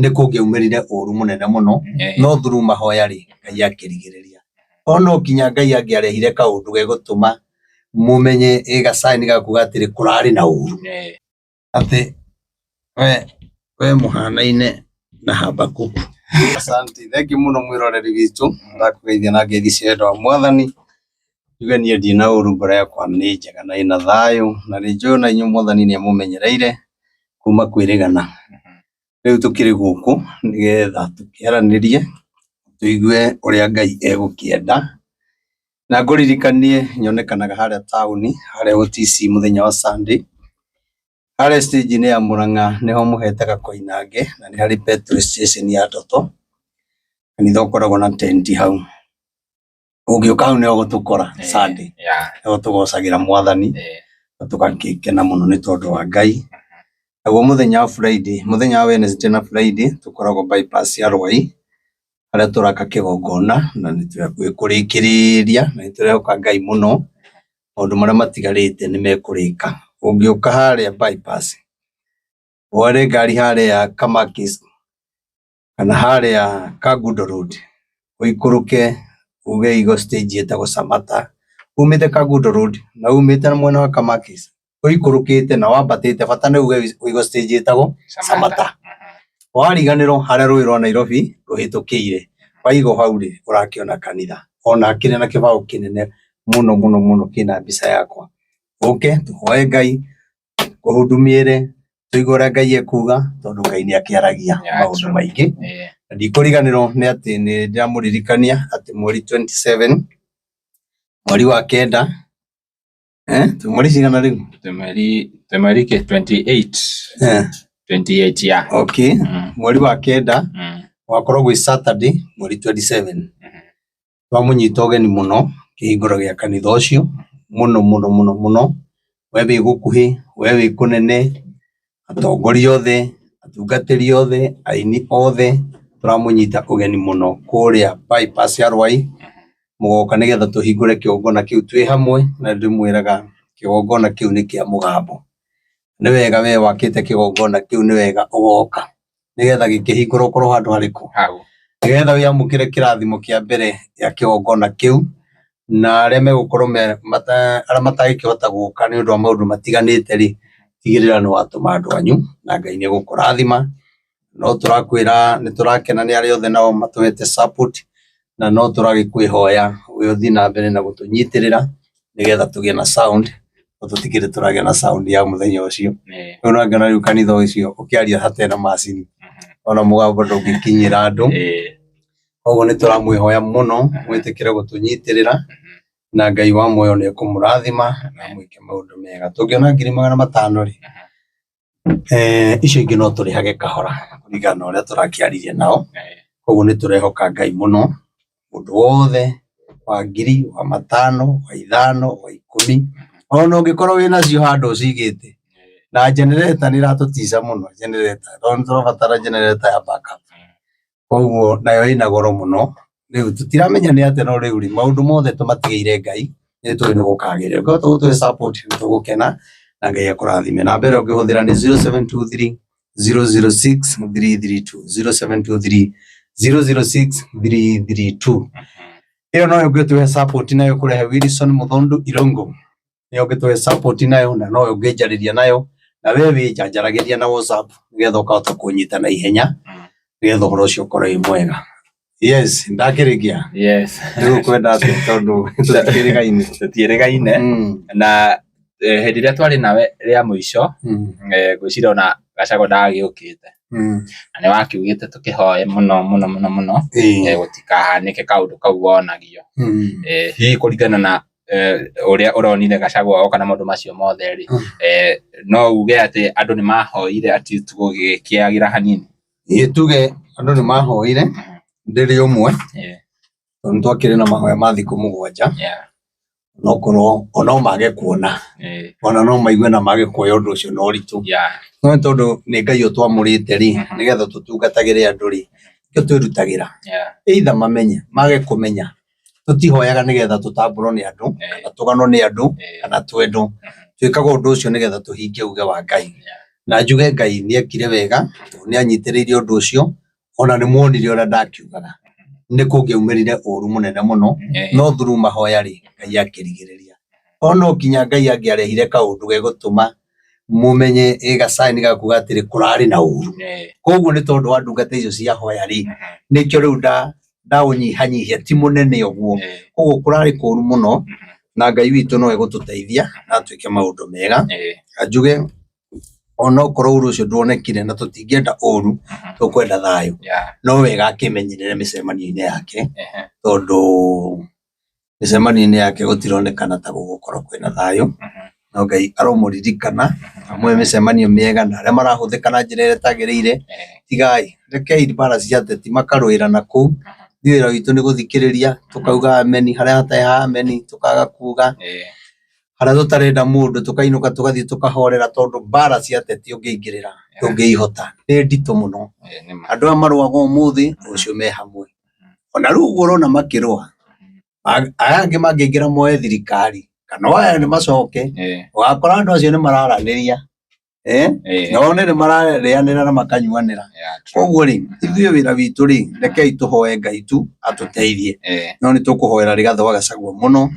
Nĩ kũngĩaumĩrire ũru mũnene mũno. No through mahoya rĩ, Ngai akĩrigĩrĩria. Ono nginya Ngai angĩarehire kaũndũ gegũtũma mũmenye ĩ gacaini ga kuga atĩrĩ kũrarĩ na ũru. Atĩ we mũhanaine na Habakuku. Asante, thengiũ mũno mwĩroreri witũ, ndakũgeithia na ngeithi cia wendo wa Mwathani. Njuge niĩ ndirĩ na ũru, ngoro yakwa nĩ njega na ĩna thayũ, na nĩ njũĩ ona inyuĩ Mwathani nĩ amũmenyereire kuma kwĩrĩgana. Rĩu tũkĩrĩ gũkũ nĩgetha tũkĩaranĩrie, tũigue ũrĩa Ngai egũkĩenda. Na ngũririkanie nyonekanaga harĩa taũni, harĩa OTC mũthenya wa Sunday, harĩa stage -inĩ ya Mũrang'a nĩho mũhetaga Koinange, na nĩ harĩ petrol station ya Toto, kanitha ũkoragwo na tent hau. Ũngĩũka hau nĩho ũgũtũkora Sunday, nĩho tũgocagĩra Mwathani na tũgagĩkena mũno nĩ tondũ wa Ngai. Naguo mũthenya wa Friday, mũthenya wa Wednesday na Friday tũkoragwo bypass ya Rwai, harĩa tũraka kĩgongona na nĩ twĩ hakuhĩ kũrĩkĩrĩria na nĩ tũrehoka Ngai mũno maũndũ marĩa matigarĩte nĩ mekũrĩka. Ũngĩũka harĩa bypass, ware ngari harĩa Kamakis kana harĩa Kangundo Road, ũikũrũke uge igo stage ĩtagwo Samata, umĩte Kangundo Road na umĩte mwena wa Kamakis, ũikũrũkĩte na wambatĩte bata nĩ uge ũigo stage ĩtagwo Samata. Wariganĩrwo harĩa rũĩ rwa Nairobi rũhĩtũkĩire, waigwo hau rĩ, ũrakĩona kanitha ona kĩrĩ na kĩbaũ kĩnene mũno mũno mũno kĩna mbica yakwa. Ũke tũhoe Ngai kũhudumĩre tũigue ũrĩa Ngai ekuga tondũ Ngai nĩ akĩaragia maũndũ maingĩ. Na ndikũriganĩrwo nĩ atĩ nĩ ndĩramũririkania atĩ mweri 27 mweri wa kenda, twĩ mweri cigana rĩu? Twĩ mweri kĩ 28. 28, yeah. Okay. Mweri wa kenda wakorwo gwĩ Saturday mweri 27. Twamũnyita ũgeni mũno kĩhingũro gĩa kanitha ũcio mũno mũno mũno mũno, we wĩ gũkuhĩ, we wĩ kũnene, atongoria othe, atungatĩri othe, aini othe, tũramũnyita ũgeni mũno kũrĩa bypass ya Rwai, mũgoka nĩgetha tũhingũre kĩgongona kĩu twĩ hamwe, na ndĩmwĩraga kĩgongona kĩu nĩ kĩa mũgambo. Nĩ wega we wakĩte kĩgongona kĩu nĩ wega ũgoka. Nĩgetha gĩkĩhingũrwo ũkorwo handũ harĩkũ? Hau. Nĩgetha wĩamũkĩre kĩrathimo kĩa mbere gĩa kĩgongona kĩu, na arĩa megũkorwo me arĩa matangĩkĩhota gũka nĩ ũndũ wa maũndũ matiganĩte rĩ, tigĩrĩra nĩ watũma andũ anyu na Ngai nĩ egũkũrathima. No tũrakwĩra nĩ tũrakena nĩ arĩa othe nao matũhete support, na no tũragĩkwĩhoya ũthiĩ na mbere na gũtũnyitĩrĩra nĩgetha tũgĩe na sound, no tũtikĩrĩ tũragĩa na sound ya mũthenya ũcio. Rĩu nĩwakĩona rĩu kanitha ũcio ũkĩaria hatarĩ na macini, ona mũgambo ndũngĩkinyĩra andũ. Koguo nĩ tũramwĩhoya mũno mwĩtĩkĩre gũtũnyitĩrĩra na Ngai wa muoyo nĩ ekũmũrathima na mwĩke maũndũ mega. Tũngĩona 500,000 rĩ, icio ingĩ no tũrĩhage kahora kũringana na ũrĩa tũrakĩaririe nao. Koguo nĩ tũrehoka Ngai mũno, mũndũ wothe wa ngiri, wa matano, wa ithano, wa ikũmi, ona ũngĩkorwo wĩnacio handũ ũcigĩte, na generator nĩ ĩratũtica mũno generator, tondũ nĩ tũrabatara generator ya backup. Koguo nayo ĩna goro mũno, rĩu tũtiramenya nĩ atĩa no rĩu rĩ, maũndũ mothe tũmatigĩire Ngai, nĩ tũĩ nĩ gũkagĩrĩra. Ũngĩhota gũtũhe support nĩ tũgũkena na Ngai akũrathime. Namba ĩrĩa ũngĩhũthĩra nĩ 0723 006 332, 0723 006 332. Ĩyo noyo ũngĩtũhe support nayo kũrehe Wilson Mũthondu Irũngũ. Nĩyo ũngĩtũhe support nayo na noyo ũngĩnjarĩria nayo na we wĩnjanjaragĩria na WhatsApp nĩgetha ũkahota kũnyita na ihenya nĩgetha ũhoro ũcio ũkorwo wĩ mwega. Yes, ndakĩrĩkia. Yes. Rĩu ũkwenda atĩa tondũ tũtikĩrĩgaine. Tũtiĩrĩgaine. Na hĩndĩ ĩrĩa twarĩ nawe rĩa mũico, ngwĩciria ona Gachagua ndagĩũkĩte. Na nĩ wakiugĩte tũkĩhoe mũno mũno mũno mũno gũtikahanĩke kaũndũ kau wonagio. Hihi kũringana na ũrĩa ũronire Gachagua oka na maũndũ macio mothe rĩ, no uge atĩ andũ nĩ mahoire at least gũgĩkĩagĩra hanini? Ĩĩ tuge andũ nĩ mahoire ndĩrĩ ũmwe tondũ nĩ twakĩrĩ na mahoya ma thikũ 7 onokorwo no mage kuona ona no maigue na mage kuoya ũndũ ũcio na ũritũ. No nĩ tondũ nĩ Ngai ũtwamũrĩte rĩ, nĩgetha tũtungatagĩre andũ rĩ, nĩkĩo twĩrutagĩra. Either mamenye mage kũmenya, tũtihoyaga nĩgetha tũtambũrwo nĩ andũ kana tũganwo nĩ andũ kana twendwo. Twĩkaga ũndũ ũcio nĩgetha tũhingie uge wa Ngai. Na njuge Ngai nĩ ekire wega tondũ nĩ anyitĩrĩire ũndũ ũcio, ona nĩ muonire ũrĩa ndakiugaga nĩ kũngĩaumĩrire ũru mũnene mũno, no through mahoya rĩ, Ngai akĩrigĩrĩria. Ono nginya Ngai angĩarehire kaũndũ gegũtũma mũmenye ĩ gacaini ga kuga atĩrĩ kũrarĩ na ũru. Koguo nĩ tondũ wa ndungata icio cia hoya rĩ, nĩkĩo rĩu ndaũnyihanyihia ti mũnene ũguo. Koguo kũrarĩ kũru mũno na Ngai witũ no egũtũteithia na atwĩke maũndũ mega. Na njuge onokorwo ũru ũcio nduonekire na tũtingĩenda ũru, tũkwenda thayũ. No wega akĩmenyerere mĩcemanio-inĩ yake tondũ mĩcemanio-inĩ yake gũtironekana ta gũgũkorwo kwĩna thayũ. No Ngai aromũririkana amũhe mĩcemanio mĩega na arĩa marahũthĩka na njĩra ĩrĩa ĩtagĩrĩire, tigai, rekei mbara cia ateti makarũĩra na kũu. Ithuĩ wĩra witũ nĩ gũthikĩrĩria tũkauga ameni harĩa hatarĩ ha ameni tũkaga kuga. Harĩa tũtarenda mũndũ tũkainũka tũgathiĩ tũkahorera tondũ mbara cia ateti ũngĩingĩrĩra ndũngĩihota, nĩ nditũ mũno. Andũ aya marũaga ũmũthĩ rũciũ me hamwe. Ona rĩu ũguo ũrona makĩrũa, aya angĩ mangĩingĩra moe thirikari kana o aya nĩ macoke, ũgakora andũ acio nĩ mararanĩria na one nĩ mararĩanĩra na makanyuanĩra. Koguo rĩ, ithuĩ wĩra witũ rĩ, rekei tũhoe Ngai tu atũteithie. No nĩ tũkũhoera Rigathĩ wa Gachagua mũno,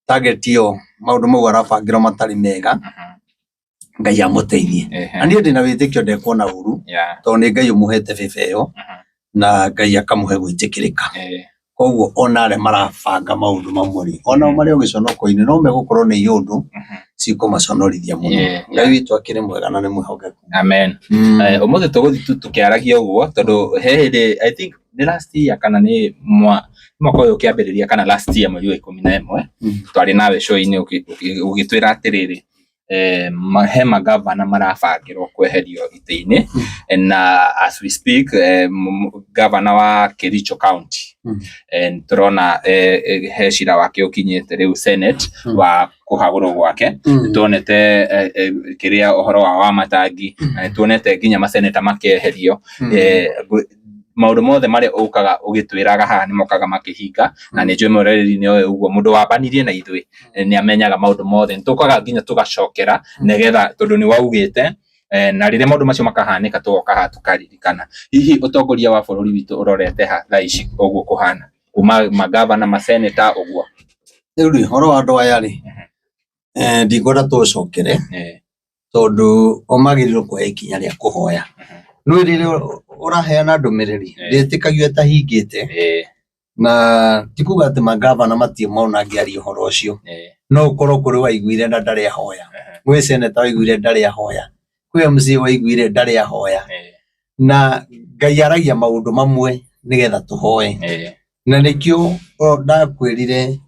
target ĩyo maũndũ mau arabangĩrwo matarĩ mega, Ngai amũteithie. Na niĩ ndĩna wĩtĩkio ndekuona ũru, tondũ nĩ Ngai ũmũhete favor ĩyo, na Ngai akamũhe gwĩtĩkĩrĩka. Koguo ona arĩa marabanga maũndũ mamwe rĩ, onao marĩ o gĩconoko-inĩ no megũkorwo nĩ iũndũ cikũmaconorithia mũno. Ngai witũ akĩrĩ mwega na nĩ mwĩhokeku. Amen. Ũmũthĩ tũgũthiĩ tu tũkĩaragia ũguo tondũ he hĩndĩ I think nĩ last year kana nĩ mwaka ũyũ ũkĩambĩrĩria kana last year mweri wa 11 twarĩ nawe show-inĩ ũgĩtwĩra atĩrĩrĩ, he magavana marabangĩrwo kweherio itĩ-inĩ na as we speak, gavana wa Kericho County tũrona he cira wake ũkinyĩte rĩu Senate wa kũhagũrwo gwake. Nĩtuonete kĩrĩa ũhoro wa Wamatangi na nĩtuonete nginya maseneta makĩeherio. Maũndũ mothe marĩa ũkaga ũgĩtwĩraga haha nĩ mokaga makĩhinga, na nĩ njũĩ mwĩroreri nĩ oĩ ũguo, mũndũ wambanirie na ithuĩ nĩ amenyaga maũndũ mothe. Nĩ tũkaga nginya tũgacokera nĩgetha, tondũ nĩ waugĩte, na rĩrĩa maũndũ macio makahanĩka tũgoka haha tũkaririkana. Hihi ũtongoria wa bũrũri witũ ũrorete ha thaa ici ũguo kũhana kuma magavana, maseneta ũguo? Rĩu rĩ, ũhoro wa andũ aya rĩ, ndikwenda tũcokere tondũ o magĩrĩirwo kuoya ikinya rĩa kũhoya. No rĩrĩa ũraheana ndũmĩrĩri ndĩtĩkagio ĩtahingĩte, na ti kuga atĩ magavana matirĩ mona ngĩaria ũhoro ũcio, no ũkorwo kũrĩ waiguire na ndarĩ ahoya, gwĩ seneta waiguire ndarĩ ahoya, kwĩ MCA waiguire ndarĩ ahoya, na Ngai aragia maũndũ mamwe nĩgetha tũhoe. Na nĩkĩo ndakwĩrire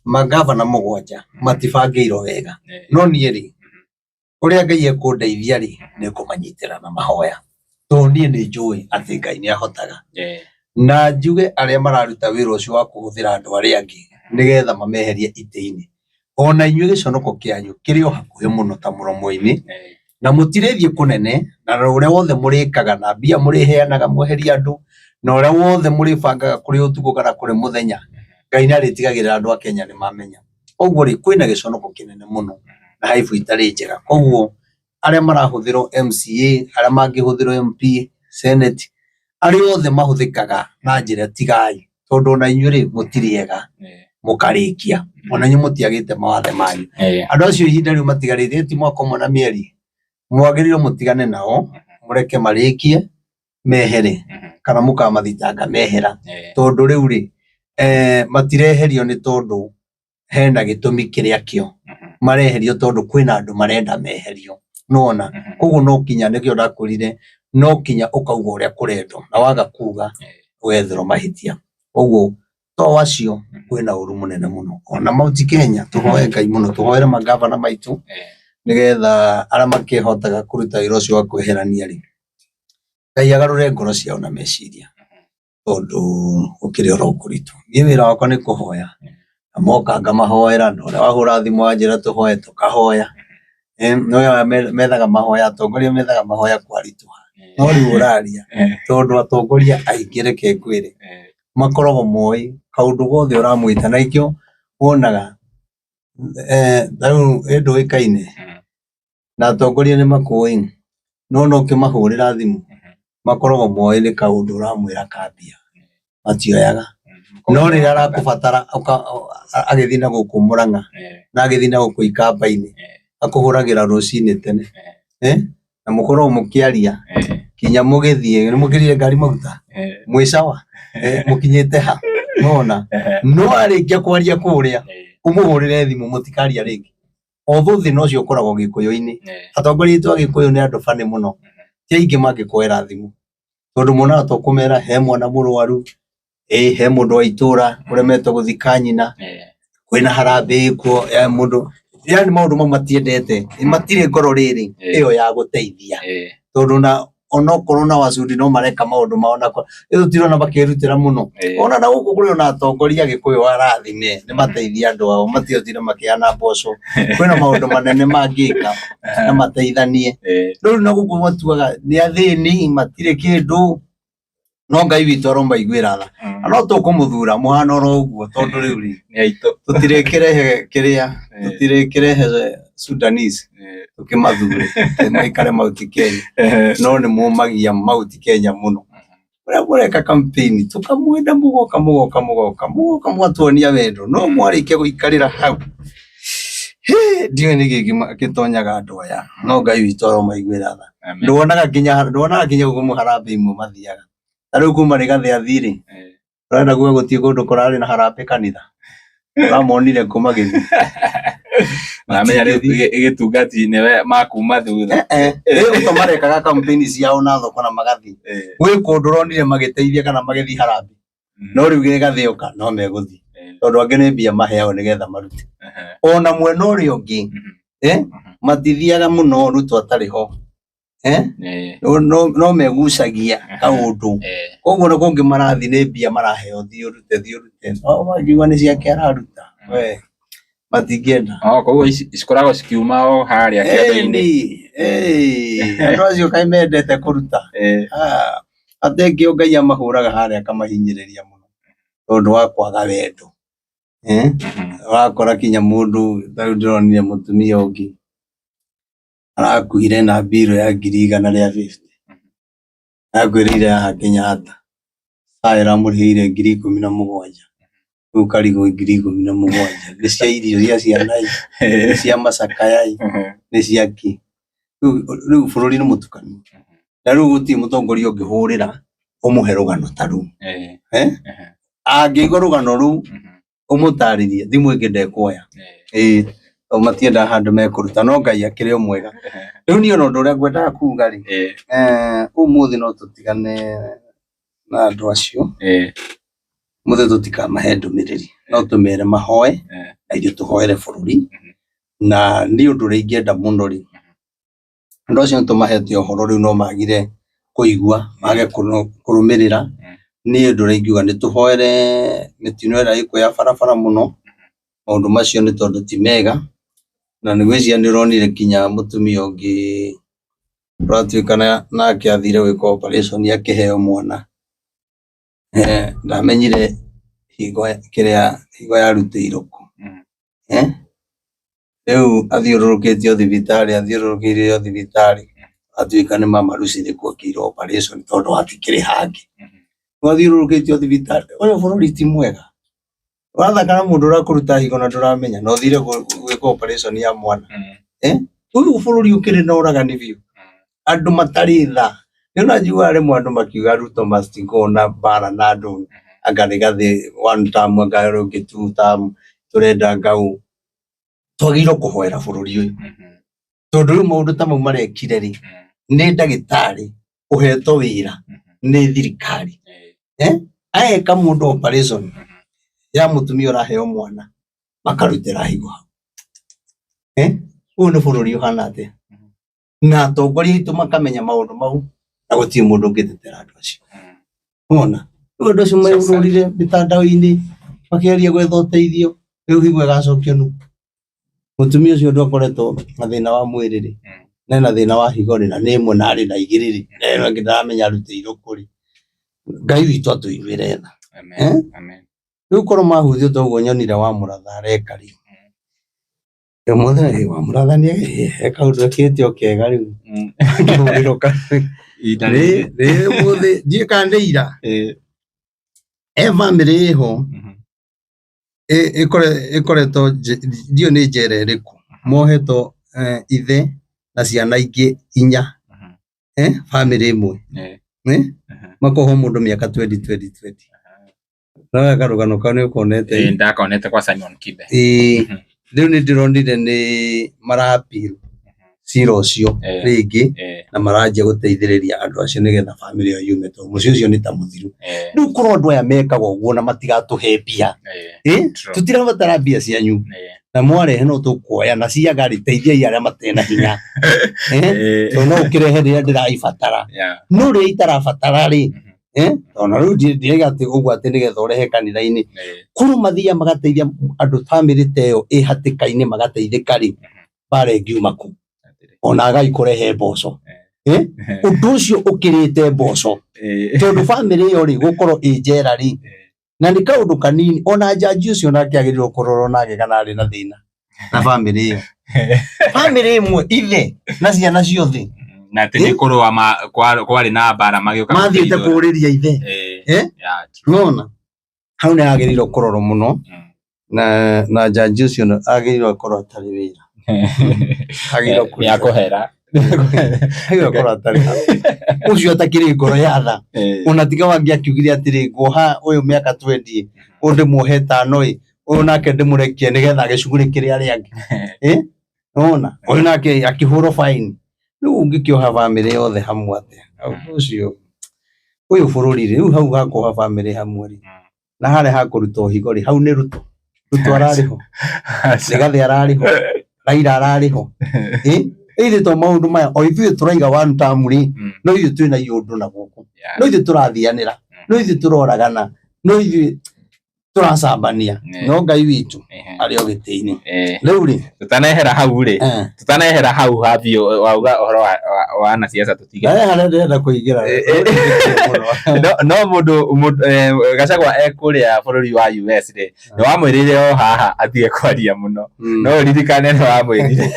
magavana 7 matibangĩirwo wega, no niĩ rĩ, ũrĩa Ngai ekũndeithia rĩ, nĩ kũmanyitĩra na mahoya, tondũ niĩ nĩ njũĩ atĩ Ngai nĩ ahotaga. Na njuge arĩa mararuta wĩra ũcio wa kũhũthĩra andũ arĩa angĩ nĩgetha mameherie itĩ-inĩ, ona inyuĩ gĩconoko kĩanyu kĩrĩ o hakuhĩ mũno ta mũromo-inĩ, na mũtirĩthiĩ kũnene, na ũrĩa wothe mũrĩkaga na mbia mũrĩheanaga mweherie andũ, na ũrĩa wothe mũrĩbangaga kũrĩ ũtukũ kana kũrĩ mũthenya, Ngai nĩ arĩtigagĩrĩra andũ a Kenya nĩ mamenya. Koguo rĩ, kwĩna gĩconoko kĩnene mũno na haibu itarĩ njega. Koguo arĩa marahũthĩrwo MCA, arĩa mangĩhũthĩrwo MP, Senate, arĩa othe mahũthĩkaga na njĩra tigai, tondũ ona inyuĩ rĩ, mũtirĩ ega mũkarĩkia, ona inyuĩ mũtiagĩte mawathe manyu. Andũ acio ihinda rĩu matigarĩte ti mwaka ũmwe na mĩeri, mwagĩrĩirwo mũtigane nao, mũreke marĩkie mehere, kana mũkamathitanga mehera, tondũ rĩu rĩ, matireherio nĩ tondũ hena gĩtũmi kĩrĩa kĩo, mareherio tondũ kwĩna andũ marenda meherio, nĩwona? Koguo no kinya, nĩkĩo ndakwĩrire, no kinya ũkauga ũrĩa kũrendwo, na waga kuga ũgetherwo mahĩtia. Koguo to acio kwĩna ũru mũnene mũno. Ona Mount Kenya tũhoe Ngai mũno, tũhoere magavana maitũ nĩgetha arĩa makĩhotaga kũruta wĩra ũcio wa kweherania rĩ, Ngai agarũre ngoro ciao na meciria, tondũ gũkĩrĩ oro kũritũ. Niĩ wĩra wakwa nĩ kũhoya, na moka ngamahoera, na ũrĩa wahũra thimũ anjĩra tũhoe tũkahoya. No methaga mahoya, atongoria methaga mahoya kwaritũha. No rĩu ũraria, tondũ atongoria aingĩ reke ngwĩre, makoragwo moĩ kaũndũ gothe ũramwĩta, na nĩkĩo wonaga ta rĩu ĩ ndũĩkaine na atongoria nĩ makũĩ. No no ũkĩmahũrĩra thimũ makoragwo moĩ nĩ kaũndũ ũramwĩra kambia matioyaga. No rĩrĩa arakũbatara agĩthiĩ na gũkũ Mũrang'a na agĩthiĩ na gũkũ Ikamba-inĩ akũhũragĩra rũcinĩ tene na mũkoragwo mũkĩaria kinya mũgĩthiĩ nĩ mũkĩrire ngari maguta mwĩ sawa mũkinyĩte ha nona no arĩkia kwaria kũrĩa ũmũhũrĩre thimũ mũtikaria rĩngĩ. Although thĩna ũcio ũkoragwo gĩkũyũ-inĩ atongoria aitũ a gĩkũyũ nĩ andũ funny mũno ti aingĩ mangĩkuoera thimũ tondũ monaga ta ũkũmera he mwana mũrwaru ĩ he mũndũ wa itũra ũremetwo gũthika nyina kwĩna harambee kuo ya mũndũ yani maũndũ mau matiendete matirĩ ngoro rĩrĩ ĩyo ya gũteithia tondũ na onokorwo na wacundi no mareka maũndũ mao na rĩu tũtirona makĩrutĩra mũno ona na gũkũ kũrĩ ona atongoria gĩkũyũ arathime nĩ mateithia andũ ao matiotire makĩheana mboco kwĩna maũndũ manene mangĩka na mateithanie rĩu na gũkũ matuaga nĩ athĩni matirĩ kĩndũ no Ngai witũ aromaiguĩra tha na no tũkũmũthura mũhana oro ũguo tondũ rĩu rĩ Nĩ aitũ. tũtirĩkĩrehe kĩrĩa tũtirĩkĩrehe Sudanese tũkĩmathure maikare Mount Kenya no nĩ mũmagia Mount Kenya mũno ũrĩa mũreka campaign tũkamwenda mũgoka mũgoka mũgoka mũgoka mũgatuonia wendo no mwarĩkia gũikarĩra hau hĩ, ndiũĩ nĩkĩ gĩtonyaga andũ aya no Ngai witũ aromaiguĩra tha ndwonaga nginya ndwonaga nginya ũguo harambee imwe mathiaga ta rĩu kuma Rigathĩ athiĩ rĩ ũrenda kuga gũtirĩ kũndũ kũrarĩ na harambee kanitha ũramonire kũ magĩthiĩ Ũramenya rĩu gĩtungati nĩwe makuma thutha. Rĩu to marekaga campaign ciao na thoko na magathiĩ gwĩ kũndũ ũronire magĩteithia kana magĩthiĩ harambee no rĩu Rigathĩ oka no megũthiĩ tondũ angĩ nĩ mbia maheagwo nĩgetha marute ona mwena ũrĩa ũngĩ matithiaga mũno Ruto atarĩ ho no megucagia kaũndũ koguo na kũngĩ marathiĩ nĩ mbia maraheo thiĩ ũrute thiĩ ũrute no mangiuga nĩ ciake araruta we matingĩenda. Oh, koguo cikoragwo cikiuma o harĩa kĩanda-inĩ. Andũ acio kaĩ mendete kũruta atengĩ o Ngai amahũraga harĩa akamahinyĩrĩria mũno tondũ wa kwaga wendo. Ũrakora kinya mũndũ ta rĩu ndĩronire mũtumia ũngĩ arakuire na mbirũ ya 150,000 arakuĩrĩire haha Kenyatta SHA ĩramũrĩhĩire 17,000 rĩu ũkarigwo 17,000 nĩ cia irio cia ciana ĩ nĩ cia macakaya ĩ nĩ cia kĩ rĩu bũrũri nĩ mũtukanu na rĩu gũtirĩ mũtongoria ũngĩhũrĩra ũmũhe rũgano ta rũu angĩigua rũgano rũu ũmũtarĩrie thimũ ĩngĩ ndekuoya ĩĩ tondũ matiendaga handũ mekũruta no Ngai akĩrĩ o mwega rĩu niĩ ona ũndũ ũrĩa ngwendaga kuga rĩ ũmũthĩ no tũtigane na andũ acio ũmũthĩ tũtikamahe ndũmĩrĩri no tũmere mahoe na ithuĩ tũhoere bũrũri na niĩ ũndũ ũrĩa ingĩenda mũno rĩ andũ acio nĩ tũmahete ũhoro rĩu no magire kũigua mage kũrũmĩrĩra niĩ ũndũ ũrĩa ingiuga nĩ tũhoere mĩtino ĩrĩa ĩkuo ya barabara mũno maũndũ macio nĩ tondũ ti mega na nĩ ngwĩciria nĩ ũronire nginya mũtumia ũngĩ ũratuĩka nake athire gwĩka operation akĩheo mwana ndamenyire higo kĩrĩa higo yarutĩirwo kũ Rĩu athiũrũrũkĩtio thibitarĩ athiũrũrũkĩirio thibitarĩ atuĩka nĩ mama Lucy nĩkuo ekĩirwo operation tondũ hatikĩrĩ hangĩ. Rĩu athiũrũrũkĩtio thibitarĩ, ũyũ bũrũri ti mwega. Ũrathaka na mũndũ ũrakũruta higo na ndũramenya na ũthire gwĩkwo operation ya mwana. Ũyũ bũrũri ũkĩrĩ na ũragani biũ, andũ matarĩ tha. Rĩu na njiguaga rĩmwe andũ makiuga Ruto must go na mbara na andũ anga Rigathĩ one term anga ũrĩa ũngĩ two term tũrenda ngau. Twagĩrĩirwo kũhoera bũrũri ũyũ tondũ rĩu maũndũ ta mau marekire rĩ nĩ ndagĩtarĩ ũhetwo wĩra nĩ thirikari eka mũndũ operation ya mũtumia ũraheo mwana makarutĩra higo hau. Ũyũ nĩ bũrũri ũhana atĩa? Na atongoria aitũ makamenya maũndũ mau na gũtirĩ mũndũ ũngĩtetera andũ acio. Wona? Rĩu andũ acio mehũrire mĩtandao-inĩ makĩgeria gwetha ũteithio rĩu higo ĩgacokio nũ? Mũtumia ũcio ũndũ akoretwo na thĩna wa mwĩrĩ rĩ, na ena thĩna wa higo rĩ, na nĩ ĩmwe na arĩ na igĩrĩ rĩ, na ĩno ĩngĩ ndaramenya arutĩirwo kũ rĩ, Ngai witũ atũiguĩre tha. Rĩu korwo mahunjio ta ũguo nyonire wa mũratha areka rĩ, Ũmũthĩ wa mũrathani he kaũndũ ekĩte o kega rĩu ngĩhũrĩrwo ka Ihinda rĩ rĩrĩ. rĩ ũmũthĩ ndiũĩ kana nĩ ira he bamĩrĩ ĩho ĩkoretwo ndiũĩ nĩ njera ĩrĩkũ mohetwo ithe na ciana ingĩ inya bamĩrĩ ĩmwe makohwo mũndũ mĩaka twenty twenty twenty. No karũgano kau nĩ ũkonete? Ĩĩ, ndakonete kwa Simon Kibe. Ĩĩ, rĩu nĩ ndĩronire nĩ mara appeal cira ũcio rĩngĩ na maranjia gũteithĩrĩria andũ acio nĩgetha bamĩrĩ ĩyo yume tondũ mũciĩ ũcio nĩ ta mũthiru. Rĩu korwo andũ aya mekaga ũguo na matigatũhe mbia, tũtirabatara mbia cianyu na mwarehe no tũkuoya na ciaga rĩ teithiai arĩa matarĩ na hinya, tondũ no ũkĩrehe rĩrĩa ndĩraibatara no rĩrĩa itarabatara rĩ, ona rĩu ndirauga atĩ ũguo atĩ nĩgetha ũrehe kanitha-inĩ. Korwo mathiaga magateithia andũ bamĩrĩ ta ĩyo ĩ hatĩka-inĩ magateithĩka rĩ, mbara ĩngiuma kũ? Ona agai kũrehe mboco. Ũndũ ũcio ũkĩrĩte mboco tondũ bamĩrĩ ĩyo rĩ gũkorwo ĩ njera rĩ, na nĩ kaũndũ kanini ona njanji ũcio nake agĩrĩirwo kũrorwo nake kana arĩ na thĩna na bamĩrĩ ĩyo. Bamĩrĩ ĩmwe ithe na ciana ciothe Na atĩ nĩ kũrũa kwarĩ na mbara magĩũka mathiĩte gũteithũra. kũrĩria ithe. Nona hau nĩ agĩrĩirwo kũrorwo mũno na njanji ũcio agĩrĩirwo akorwo atarĩ wĩra. Agĩrĩirwo Nĩ akũhera. Agĩrĩirwo akorwo atarĩ hau. Ũcio atakĩrĩ ngoro ya tha. Ona tiga wangĩ akiugire atĩrĩ nguoha ũyũ mĩaka twenty, ũyũ ndĩmuohe ĩtano ĩ, ũyũ nake ndĩmũrekie nĩgetha agĩcugurĩkĩre arĩa angĩ. Nona ũyũ nake akĩhũrwo fine. Rĩu ũngĩkĩoha bamĩrĩ yothe hamwe atĩa? Ũndũ ũcio ũyũ bũrũri rĩ, rĩu hau hakuoha bamĩrĩ hamwe rĩ, na harĩa hakũruta ũhigo rĩ, hau nĩ Ruto. Ruto ararĩ ho, Rigathĩ ararĩ ho, Raila ararĩ ho. Ĩthĩ to maũndũ maya o ithuĩ tũraiga one term rĩ, no ithuĩ twĩna iũndũ na gũkũ, no ithuĩ tũrathianĩra, no ithuĩ tũroragana, no ithuĩ tũracambania, no Ngai witũ arĩ o gĩtĩ-inĩ. Rĩu rĩ, Tũtanehera hau rĩ, tũtanehera hau habiũ wauga ũhoro wa anasiasa tũtige. Harĩa ndĩrenda kũingĩra. No mũndũ Gachagua e kũrĩa bũrũri wa US rĩ, nĩ wamwĩrĩire o haha atige kwaria mũno. No ũririkane nĩ wamwĩrire.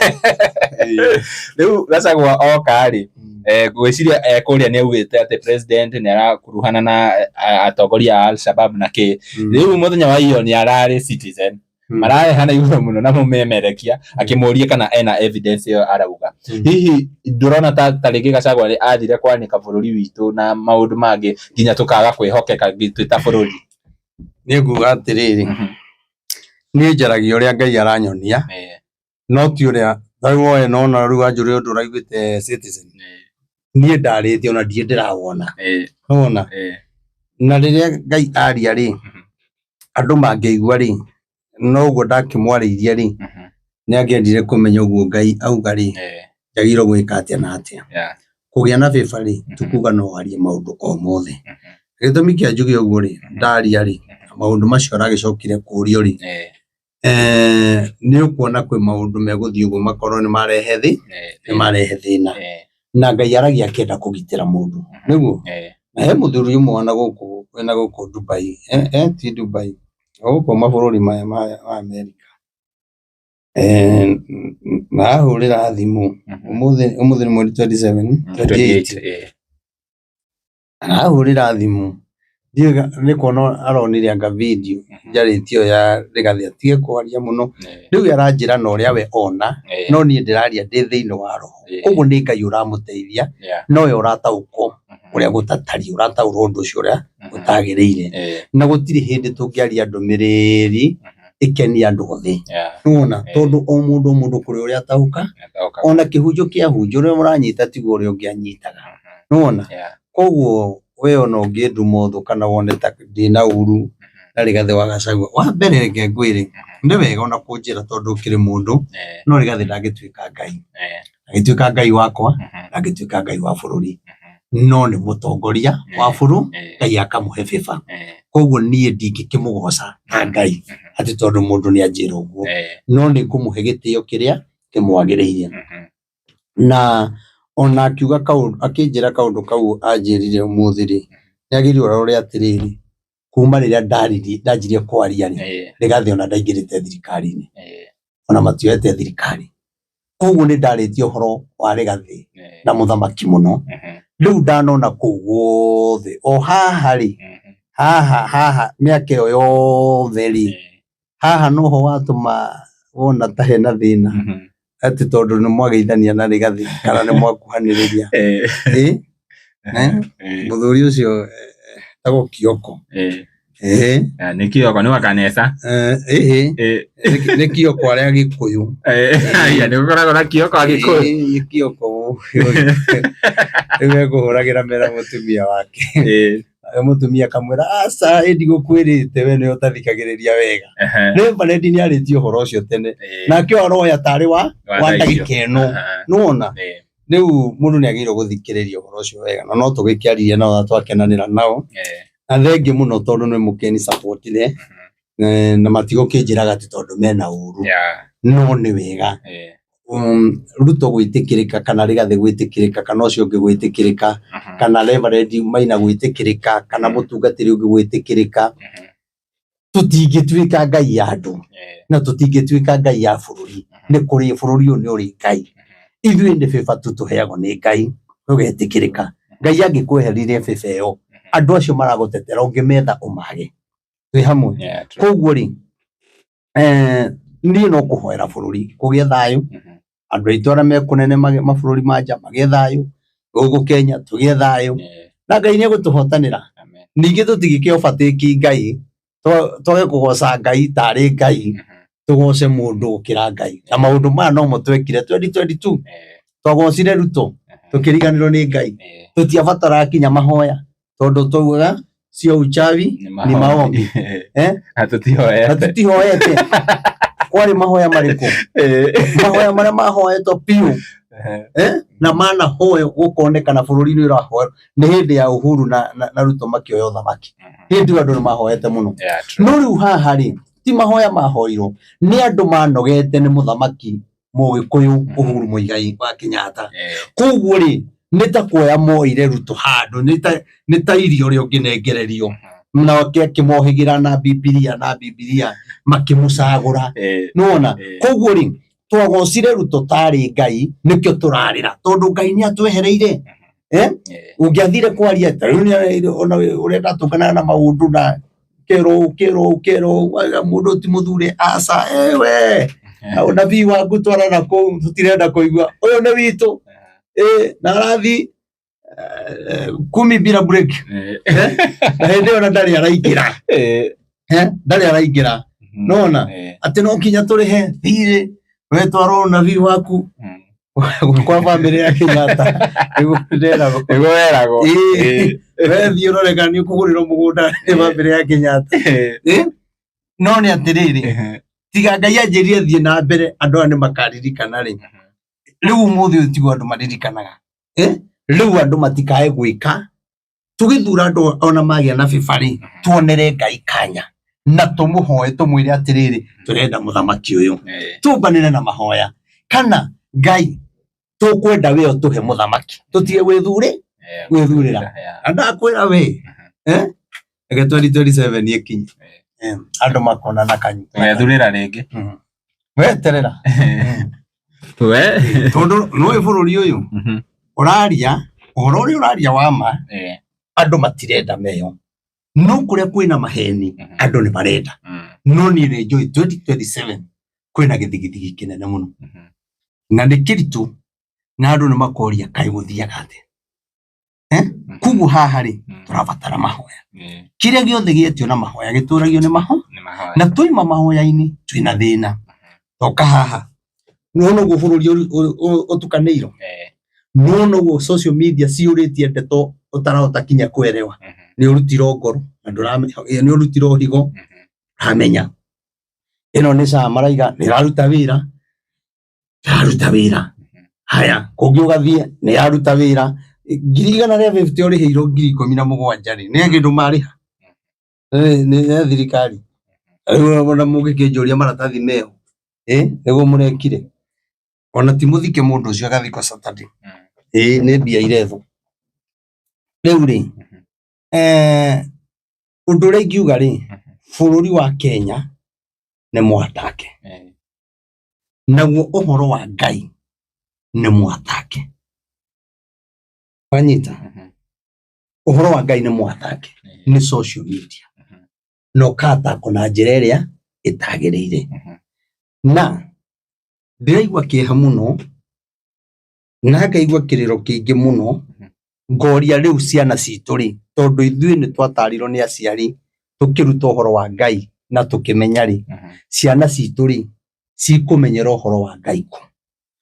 Rĩu Gachagua oka rĩ, ngwĩciria kũrĩa nĩ augĩte atĩ president nĩ arakuruhana na atongoria a Al-Shabaab na kĩ. Rĩu mũthenya wa iyo nĩ ararĩ Citizen. Mararehana igũrũ mũno na mũmemerekia akĩmũria kana ena evidence ĩyo arauga. Hihi ndũrona ta rĩngĩ Gachagua nĩ athire kwanĩka bũrũri witũ na maũndũ mangĩ nginya tũkaga kwĩhokeka twĩ ta bũrũri? Niĩ nguga atĩrĩrĩ, niĩ njaragia ũrĩa Ngai aranyonia, no ti ũrĩa ta rĩu woe nona rĩu wanjũria ũndũ ũraiguĩte Citizen. Niĩ ndarĩtie ona ndirĩ ndĩrawona. Nĩwona? Na rĩrĩa Ngai aria rĩ, andũ mangĩigua rĩ, noguo ndakĩmwarĩirie rĩ, nĩ angĩendire kũmenya ũguo Ngai auga rĩ, njagĩrĩirwo gwĩka atĩa na atĩa. Kũgĩa na favor rĩ, ti kuga no warie maũndũ o mothe. Gĩtũmi kĩa njuge ũguo rĩ, ndaria rĩ, maũndũ macio aragĩcokire kũrio rĩ, nĩ ũkuona kwĩ maũndũ megũthiĩ ũguo makorwo nĩ marehe thĩ, nĩ marehe thĩna. Na Ngai aragia akĩenda kũgitĩra mũndũ, nĩguo? Na he mũthuri ũmwe wa nagũkũ, wĩ nagũkũ Dubai, ti Dubai, gũkũ mabũrũri maya ma Amerika. Na ahũrĩra thimũ, ũmũthĩ ũmũthĩ nĩ mweri 27, 28. Arahũrĩra thimũ, ndiũĩ nĩ kuona aronire anga video njarĩtie ĩyo ya Rigathĩ atige kwaria mũno. Rĩu aranjĩra na ũrĩa we ona, no niĩ ndĩraria ndĩ thĩinĩ wa roho. Koguo nĩ Ngai ũramũteithia, nowe ũrataũkwo ũrĩa gũtatariĩ, ũrataũra ũndũ ũcio ũrĩa ũtagĩrĩire. Na gũtirĩ hĩndĩ tũngĩaria ndũmĩrĩri ĩkenie andũ othe. Nĩwona? Tondũ o mũndũ o mũndũ kũrĩ ũrĩa ataũka, ona kĩhunjio kĩahunjio ũrĩa ũranyita tiguo ũrĩa ũngĩ anyitaga. Nĩwona? Koguo we ona ũngĩnduma ũthũ kana wone ta ndĩna ũru na Rigathĩ wa Gachagua, wa mbere reke ngwĩre, nĩ wega ona kũnjĩra tondũ ũkĩrĩ mũndũ, no Rigathĩ ndangĩtuĩka Ngai. Ndangĩtuĩka Ngai wakwa, ndangĩtuĩka Ngai wa bũrũri. No nĩ mũtongoria wa bũrũri, Ngai akamũhe favor. Koguo niĩ ndingĩkĩmũgoca ta Ngai atĩ tondũ mũndũ nĩ anjĩra ũguo. No nĩ ngũmũhe gĩtĩo kĩrĩa kĩmwagĩrĩire. Na ona akiuga kaũndũ, akĩnjĩra kaũndũ kau anjĩrire ũmũthĩ rĩ, nĩ agĩrĩirwo arore atĩrĩrĩ, kuma rĩrĩa ndaririe, ndanjirie kwaria rĩ, Rigathĩ ona ndaingĩrĩte thirikari-inĩ. Ona matioete thirikari. Koguo nĩ ndarĩtie ũhoro wa Rigathĩ na mũthamaki mũno. Rĩu ndanona kũu guothe o haha rĩ, haha haha mĩaka ĩyo yothe rĩ, haha noho watũma wona ta hena thĩna atĩ tondũ nĩ mwageithania na Rigathĩ kana nĩ mwakuhanĩrĩria. Ĩ? Eh? Mũthuri ũcio etagwo Kioko. Ĩ? Nĩ Kioko nĩ wa kanesa. Ĩhĩ. Nĩ Kioko arĩa Gĩkũyũ. Aya nĩ gũkoragwo na Kioko a Gĩkũyũ. Ĩ, nĩ Kioko rĩu ekũhũragĩra mera mũtumia wake. Nawe mũtumia akamwĩra aca ĩ ndigũkwĩrĩte we nĩwe ũtathikagĩrĩria wega. Reverend nĩ arĩtie ũhoro ũcio tene. Nake aroya tarĩ wa wa ndagĩka ĩno. Nĩwona? Rĩu mũndũ nĩ agĩrĩirwo gũthikĩrĩria ũhoro ũcio wega na no tũgĩkĩaririe nao na twakenanĩra nao. Na thengiũ mũno tondũ nĩ mũkĩni support-ire na matigũkĩnjĩraga atĩ tondũ mena ũru. No nĩ wega Ruto gwĩtĩkĩrĩka kana Rigathĩ gwĩtĩkĩrĩka kana ũcio ũngĩ gwĩtĩkĩrĩka kana Reverend Maina gwĩtĩkĩrĩka kana mũtungatĩri ũngĩ gwĩtĩkĩrĩka. Tũtingĩtuĩka ngai ya andũ na tũtingĩtuĩka ngai ya bũrũri. Nĩ kũrĩ bũrũri ũyũ nĩ ũrĩ Ngai. Ithuĩ nĩ favor tu tũheagwo nĩ Ngai tũgetĩkĩrĩka. Ngai angĩkwehereria favor ĩyo, andũ acio maragũtetera ũngĩmetha ũmage. Twĩ hamwe? Koguo rĩ, niĩ no kũhoera bũrũri kũgĩe thayũ, andũ aitũ arĩa me kũnene mabũrũri ma nja magĩe thayũ, gũkũ Kenya tũgĩe thayũ, na Ngai nĩ egũtũhotanĩra. Ningĩ tũtingĩkĩ overtake Ngai, twage kũgoca Ngai tarĩ Ngai, tũgoce mũndũ gũkĩra Ngai. Na maũndũ maya nomo twekire 2022, twagocire Ruto, tũkĩriganĩrwo nĩ Ngai. Tũtiabataraga kinya mahoya, tondũ twaugaga sio uchawi ni maombi. Eh? Na tũtihoete. Na tũtihoete. Kwarĩ mahoya marĩkũ? Mahoya marĩa mahoetwo biũ. Eh? Na manahoywo gũkonekana bũrũri-inĩ ũrahoywo nĩ hĩndĩ ya Uhuru na Ruto makĩoya ũthamaki. Hĩndĩ ĩyo andũ nĩ mahoete mũno. No rĩu haha rĩ, ti mahoya mahoirwo, nĩ andũ manogete nĩ mũthamaki Mũgĩkũyũ Uhuru Muigai wa Kenyatta. Koguo rĩ, nĩ ta kuoya moire Ruto handũ, nĩ ta irio ũrĩa ũngĩnengererio. Nake akĩmohĩgĩra na Bibilia na Bibilia makĩmũcagũra. Nĩwona? Koguo rĩ, twagocire Ruto tarĩ Ngai nĩkĩo tũrarĩra tondũ Ngai nĩ atwehereire. Eh? Ũngĩathire kwaria ta rĩu ona ũrĩa ndatũnganaga na maũndũ na kerwo kerwo kerwo mũndũ ti mũthure aca ewe na ũnabii waku twara na kũu tũtirenda kũigua ũyũ nĩ witũ ĩ na arathi kumi bila break na hĩndĩ ĩyo na ndarĩ araingĩra. Ndarĩ araingĩra nona atĩ no nginya tũrĩhe thirĩ wetwara ũnabii waku kwa bamĩrĩ ya Kenyatta nĩguo nderagwo. Nĩguo weragwo. Ĩĩ. We thiĩ ũrore kana nĩ ũkũgũrĩrwo mũgũnda nĩ bamĩrĩ ya Kenyatta. Ĩ? No nĩ atĩrĩrĩ, tiga Ngai anjĩrire thiĩ na mbere andũ aya nĩ makaririkana rĩ. Rĩu ũmũthĩ ũyũ tiguo andũ maririkanaga. Ĩ? Rĩu andũ matikae gwĩka tũgĩthura andũ ona magĩa na bĩba rĩ, tuonere Ngai kanya na tũmũhoe tũmwĩre atĩrĩrĩ, tũrenda mũthamaki ũyũ, tũmbanĩre na mahoya kana Ngai tũkwenda we ũtũhe mũthamaki tũtige gwĩthure gwĩthurĩra. Na ndakwĩra we, reke 2027 ĩkinye, andũ makona na kanyu Wethurĩra rĩngĩ. Weterera. We Tondũ nĩũĩ bũrũri ũyũ ũraria ũhoro ũrĩa ũraria wa ma, andũ matirenda meyo, no kũrĩa kwĩna maheni andũ nĩ marenda. No niĩ nĩ njũĩ 2027 kwĩna gĩthigithigi kĩnene mũno na nĩ kĩritũ na andũ nĩ makoria kaĩ gũthiaga atĩa. Koguo haha rĩ, tũrabatara mahoya. Kĩrĩa gĩothe gĩetio na mahoya gĩtũragio nĩ mahoya. Na twaima mahoya-inĩ twĩna thĩna. Toka haha nĩwona ũguo bũrũri ũtukanĩirwo, nĩwona ũguo social media ciyũrĩtie ndeto ũtarahota kinya kuelewa. Nĩ ũrutirwo ngoro na ndũramenya, nĩ ũrutirwo higo ndũramenya. Ĩno nĩ SHA maraiga nĩ ĩraruta wĩra, ĩraruta wĩra. Haya, kũngĩ ũgathiĩ nĩ yaruta wĩra. 150,000 ũrĩhĩirwo 17,000 rĩ, nĩ kĩndũ marĩha? Nĩ ya thirikari. Rĩu ona mũngĩkĩnjũria maratathi meho, nĩguo mũrekire. Ona ti mũthike mũndũ ũcio agathikwo Saturday. Ĩĩ nĩ mbia irethwo. Rĩu rĩ, ũndũ ũrĩa ingiuga rĩ, bũrũri wa Kenya nĩ mwatake. Naguo ũhoro wa Ngai nĩ mwatake. Wanyita? Ũhoro wa Ngai nĩ mwatake nĩ social media na ũkatakwo na njĩra ĩrĩa ĩtagĩrĩire. Na ndĩraigua kĩeha mũno na ngaigua kĩrĩro kĩingĩ mũno ngoria rĩu ciana citũ rĩ, tondũ ithuĩ nĩ twatarirwo nĩ aciari tũkĩruta ũhoro wa Ngai na tũkĩmenya rĩ, ciana citũ rĩ, cikũmenyera ũhoro wa Ngai kũ?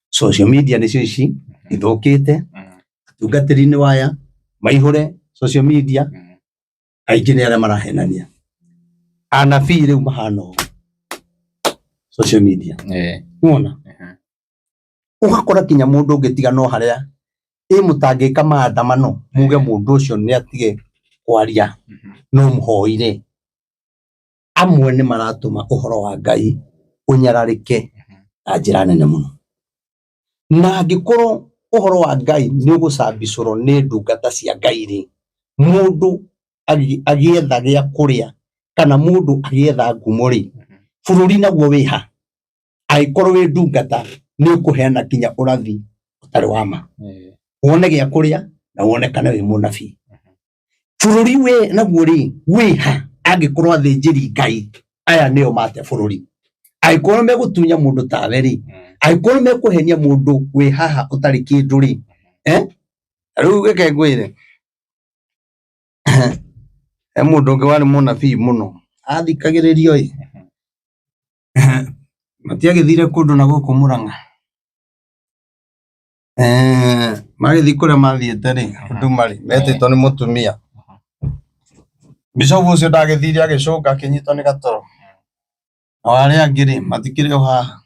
Social media nĩcio ici ithũkĩte, atungatĩri nĩ waya maihũre social media, aingĩ nĩ arĩa marahenania. Anabii rĩu mahana ũũ social media. Nĩwona? Ũgakora kinya mũndũ ũngĩ tiga no harĩa ĩ mũtangĩka maandamano muge mũndũ ũcio nĩ atige kwaria no mũhoire. Amwe nĩ maratũma ũhoro wa Ngai ũnyararĩke na njĩra nene mũno. Na angĩkorwo ũhoro wa Ngai nĩ ũgũcambicũrwo nĩ ndungata cia Ngai rĩ, mũndũ agĩetha gĩa kũrĩa kana mũndũ agĩetha ngumo rĩ, bũrũri naguo wĩ ha? Angĩkorwo wĩ ndungata nĩ ũkũheana kinya ũrathi ũtarĩ wa ma, wone gĩa kũrĩa na wonekane wĩ mũnabii. Bũrũri wĩ naguo rĩ wĩ ha angĩkorwo athĩnjĩri Ngai aya nĩo mate bũrũri? Angĩkorwo megũtunya mũndũ tawe rĩ, angĩkorwo mekũhenia mũndũ wĩ haha ũtarĩ kĩndũ rĩ, eh? Rĩu reke ngwĩre, he mũndũ ũngĩ warĩ mũnabii mũno athikagĩrĩrio ĩ, matiagĩthire kũndũ na gũkũ Mũrang'a. Eh, magĩthiĩ kũrĩa mathiĩte rĩ, Huduma rĩ, metĩtwo nĩ mũtumia. Bishofu ũcio ndagĩthire agĩcũnga akĩnyitwo nĩ gatoro. Nao arĩa angĩ rĩ, matikĩrĩ o haha.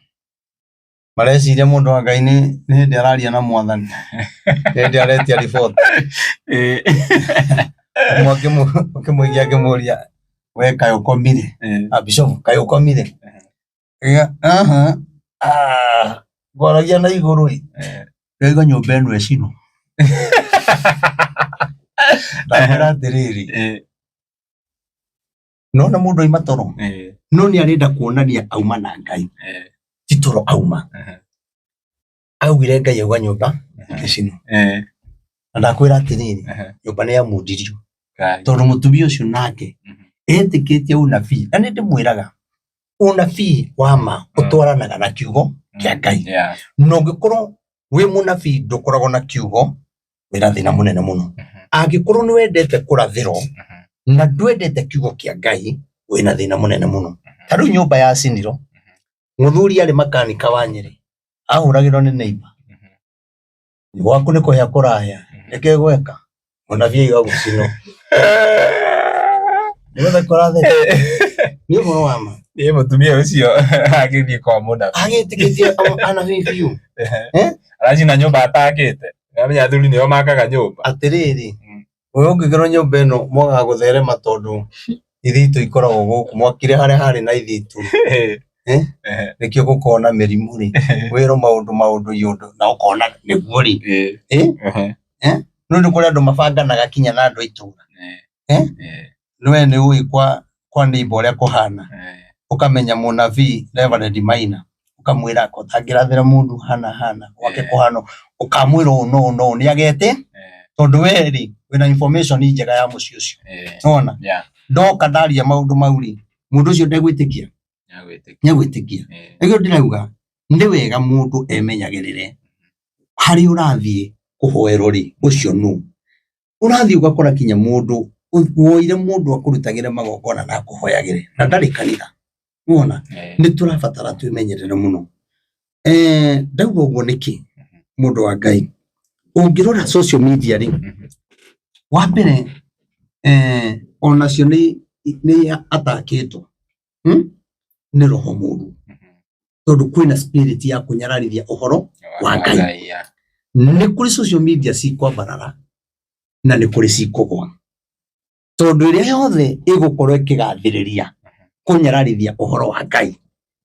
Mareciria mũndũ wa Ngai nĩ nĩ hĩndĩ araria na mwathani. Nĩ hĩndĩ aretia riboti. Ũmwe akĩmũigia akĩmũria, we kaĩ ũkomire? Ah, Bishofu, kaĩ ũkomire? Aha. Ah, ngwaragia na igũrũ ĩ. Ndĩraigua nyũmba ĩno ĩcinwo. Ndakwĩra atĩrĩrĩ, nona mũndũ aima toro, no nĩ arenda kuonania auma na Ngai, ti toro auma. Augire Ngai auga nyũmba ĩcinwo. Na ndakwĩra atĩrĩrĩ, nyũmba nĩ yamundirio tondũ mũtumia ũcio nake etĩkĩtie ũnabii. Na nĩ ndĩmwĩraga ũnabii wa ma ũtwaranaga na kiugo kĩa Ngai. Na ũngĩkorwo wĩ mũnabii ndũkoragwo na kiugo, wĩna thĩna mũnene mũno. Angĩkorwo nĩ wendete kũrathĩrwo na ndwendete kiugo kĩa Ngai, wĩna thĩna mũnene mũno. Ta rĩu nyũmba yacinirwo, mũthuri arĩ makanika wa Nyĩrĩ, ahũragĩrwo nĩ neighbor. Gwaku nĩ kũhĩa kũrahĩa, nĩkĩ gweka? Mũnabii aiga gũcinwo. Nĩgetha kũratheka. Nĩ ũhoro wa ma. Ĩ mũtumia ũcio agĩthiĩ kwa mũnabii. Agĩtĩkĩtie anabii biũ. Aracina nyũmba atakĩte. Amenya athuri nĩo makaga nyũmba. Atĩrĩrĩ, we ũngĩgerwo nyũmba ĩno mwagaga gũtherema tondũ ithitũ ikoragwo gũkũ mwakire harĩa harĩ na ithitũ Eh? Nĩkĩo gũkoragwo na mĩrimũ rĩ, wĩrwo maũndũ maũndũ iũndũ na ũkona nĩguo rĩ. Eh? Eh? No nĩ kũrĩ andũ mabanganaga kinya na andũ a itũra. Eh? We nĩ ũĩ kwa kwa neighbor ũrĩa kũhana, ũkamenya mũnabii Reverend Maina, ũkamwĩra ko ũtangĩrathĩra mũndũ hana hana gwake kũhana ũũ, ũkamwĩra ũũ na ũũ na ũũ nĩ agete tondũ we rĩ wĩna information njega ya mũciĩ ũcio. Nĩwona? Ndoka ndaria maũndũ mau rĩ, mũndũ ũcio ndegwĩtĩkia? Nĩegwĩtĩkia. Nĩkĩo ndĩrauga nĩ wega mũndũ emenyagĩrĩre harĩa ũrathiĩ kũhoerwo rĩ, ũcio nũ. Ũrathiĩ ũgakora kinya mũndũ woire mũndũ akũrutagĩre magongona na akũhoyagĩre na ndarĩ kanitha. Nĩwona? Nĩ tũrabatara twĩmenyerere mũno. Ndauga ũguo nĩkĩ mũndũ wa Ngai? Ũngĩrora social media rĩ, wa mbere onacio nĩ atakĩtwo nĩ roho mũru tondũ kwĩna spirit ya kũnyararithia ũhoro wa Ngai. Nĩ kũrĩ social media cikwambarara na nĩ kũrĩ cikũgwa tondũ ĩrĩa yothe ĩgũkorwo ĩkĩgathĩrĩria kũnyararithia ũhoro wa Ngai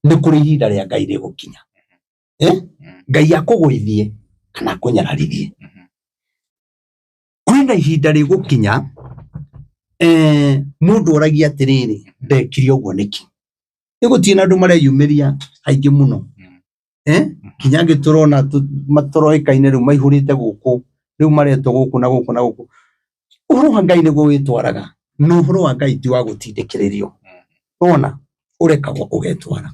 nĩ kũrĩ ihinda rĩa Ngai rĩgũkinya. Eh? Ngai akũgũithie kana akũnyararithie. Kwĩna ihinda rĩgũkinya eh, mũndũ oragia atĩrĩrĩ, ndekire ũguo nĩkĩ? Nĩ gũtirĩ na andũ mareyumĩria aingĩ mũno. Kinya angĩ tũrona matũroĩkaine rĩu maihũrĩte gũkũ, rĩu maretwo gũkũ na gũkũ na gũkũ. Ũhoro wa Ngai nĩguo wĩtwaraga, na ũhoro wa Ngai ti wa gũtindĩkĩrĩrio. Wona ũrekagwo ũgetwara,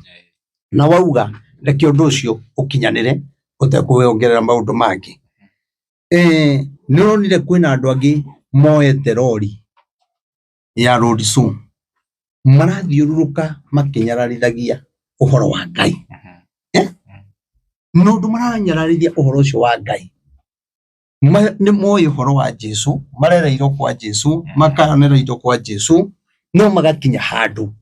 na wauga reke ũndũ ũcio ũkinyanĩre ũtekũwongerera maũndũ mangĩ. Nĩ ũronire kwĩna andũ angĩ moete rori ya road show marathiũrũrũka makĩnyararithagia ũhoro wa Ngai. Na ũndũ maranyararithia ũhoro ũcio wa Ngai, nĩ moĩ ũhoro wa Jesu, marereirwo kwa Jesu, makanera indo kwa Jesu, no magakinya handũ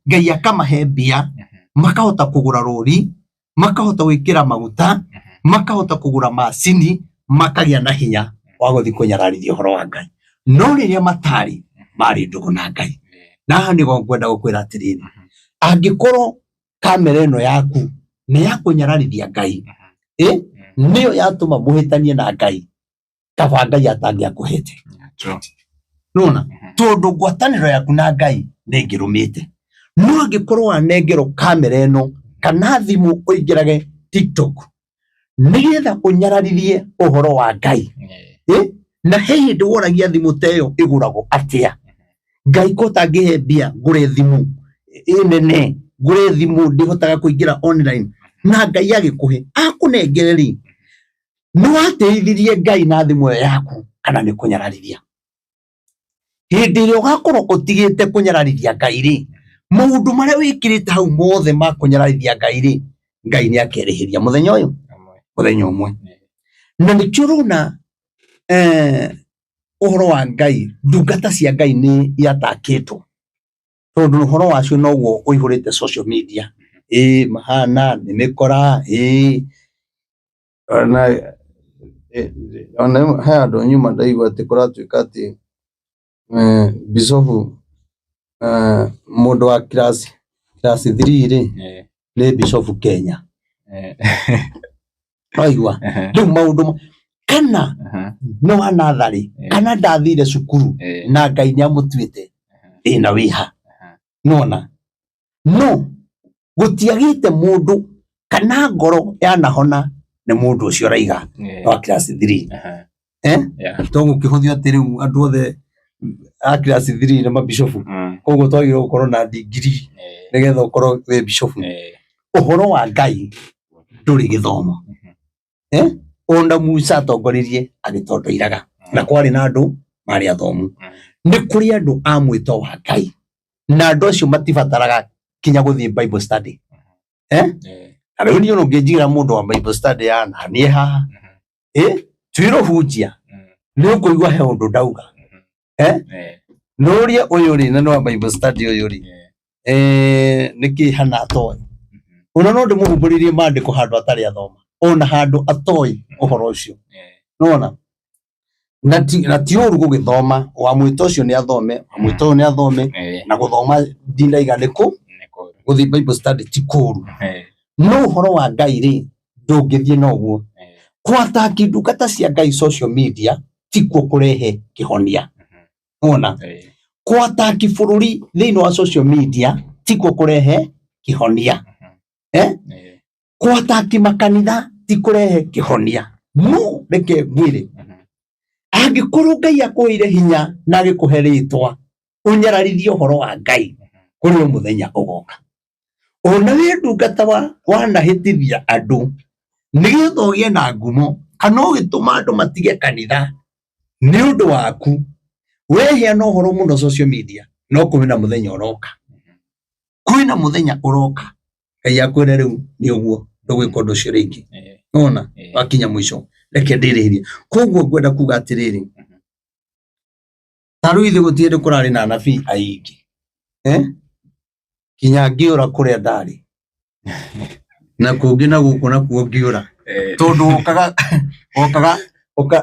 Ngai akamahe mbia, makahota kũgũra rũri, makahota gwĩkĩra maguta, makahota kũgũra macini, makagĩa na hinya wa gũthiĩ kũnyararithia ũhoro wa Ngai. No rĩrĩa matarĩ, marĩ ndũgũ na Ngai. Na haha nĩho ngwenda gũkwĩra atĩrĩrĩ, angĩkorwo kamera ĩno yaku nĩ ya kũnyararithia Ngai, nĩyo yatũma mũhĩtanie na Ngai, kaba Ngai atangĩakũhete. Nona tondũ ngwatanĩro yaku na Ngai nĩ ĩngĩrũmĩte. No angĩkorwo wanengerwo kamera ĩno kana thimũ ũingĩrage TikTok nĩgetha ũnyararithie ũhoro wa Ngai, na he hĩndĩ woragia thimũ ta ĩyo ĩgũragwo atĩa? Ngai ko ũtangĩhe mbia ngũre thimũ ĩ nene, ngũre thimũ ndĩhotaga kũingĩra online, na Ngai agĩkũhe akũnengere rĩ, nĩ watĩithirie Ngai na thimũ ĩyo yaku kana nĩ kũnyararithia? Hĩndĩ ĩrĩa ũgakorwo ũtigĩte kũnyararithia Ngai rĩ, maũndũ marĩa wĩkĩrĩte hau mothe ma kũnyararithia Ngai rĩ, Ngai nĩ akerĩhĩria mũthenya ũyũ, mũthenya ũmwe. Na nĩkĩo ũrona ũhoro wa Ngai, ndungata cia Ngai nĩ iatakĩtwo, tondũ ũhoro wacio noguo ũihũrĩte social media. Ĩ mahana nĩ mĩkora, ĩ ona he handũ nyuma ndaigua atĩ kũratuĩka atĩ bicobu mũndũ wa class 3 rĩ, nĩ bicobu Kenya. Waigua? Rĩu maũndũ kana nĩ wa natharĩ kana ndathire cukuru na Ngai nĩ amũtuĩte thĩna wĩha. Nĩwona? No gũtiagĩte mũndũ kana ngoro yanahona nĩ mũndũ ũcio ũraiga wa class 3. To gũkĩhũthio atĩ rĩu andũ othe a class 3 nĩ mabicobu, koguo twagĩrĩirwo gũkorwo na degree nĩgetha ũkorwo wĩ bicobu. Ũhoro wa Ngai ndũrĩ gĩthomo. Ona Musa atongoririe agĩtondoiraga, na kwarĩ na andũ marĩ athomu. Nĩ kũrĩ andũ a mwĩto wa Ngai, na andũ acio matibataraga kinya gũthiĩ Bible study. Na rĩu niĩ ũngĩnjigĩra mũndũ wa Bible study ya naniĩ haha, twĩrwo hunjia, nĩ ũkũigua he ũndũ ndauga. Nũrie ũyũ rĩ, na nĩ wa Bible study ũyũ rĩ, nĩkĩ hana atoĩ? Ona no ndĩmũhumbũrĩrie maandĩko handũ atarĩ athoma, ona handũ atoĩ ũhoro ũcio. Nĩwona? Na ti ũru gũgĩthoma, wa mwĩto ũcio nĩ athome, wa mwĩto ũyũ nĩ athome, na gũthoma ndinaiga nĩ kũ, gũthiĩ Bible study ti kũru. No ũhoro wa Ngai rĩ, ndũngĩthiĩ na ũguo. Kũ-attack ndungata cia Ngai social media tikuo kũrehe kĩhonia. Wona? Kũ-attack bũrũri thĩinĩ wa social media tikuo kũrehe kĩhonia. Kũ-attack makanitha ti kũrehe kĩhonia. No reke ngwĩre, angĩkorwo Ngai akũheire hinya na agĩkũhe rĩtwa, ũnyararithie ũhoro wa Ngai, kũrĩ o mũthenya ũgoka. Ona wĩ ndungata wanahĩtithia andũ nĩgetha ũgĩe na ngumo, kana ũgĩtũma andũ matige kanitha nĩ ũndũ waku, weheana ũhoro mũno social media, no kwĩna mũthenya ũroka. Kwĩna mũthenya ũroka Ngai akwĩre rĩu nĩ ũguo, ndũgwĩka ũndũ ũcio rĩngĩ. Nĩwona? Wakinya mũico. Reke ndĩrĩhĩrie. Koguo ngwenda kuga atĩrĩrĩ, ta rĩu ithuĩ gũtirĩ hĩndĩ kũrarĩ na anabii aingĩ. Kinya ngĩũra kũrĩa ndarĩ. Na kũngĩ na gũkũ nakuo ngĩũra. Tondũ wokaga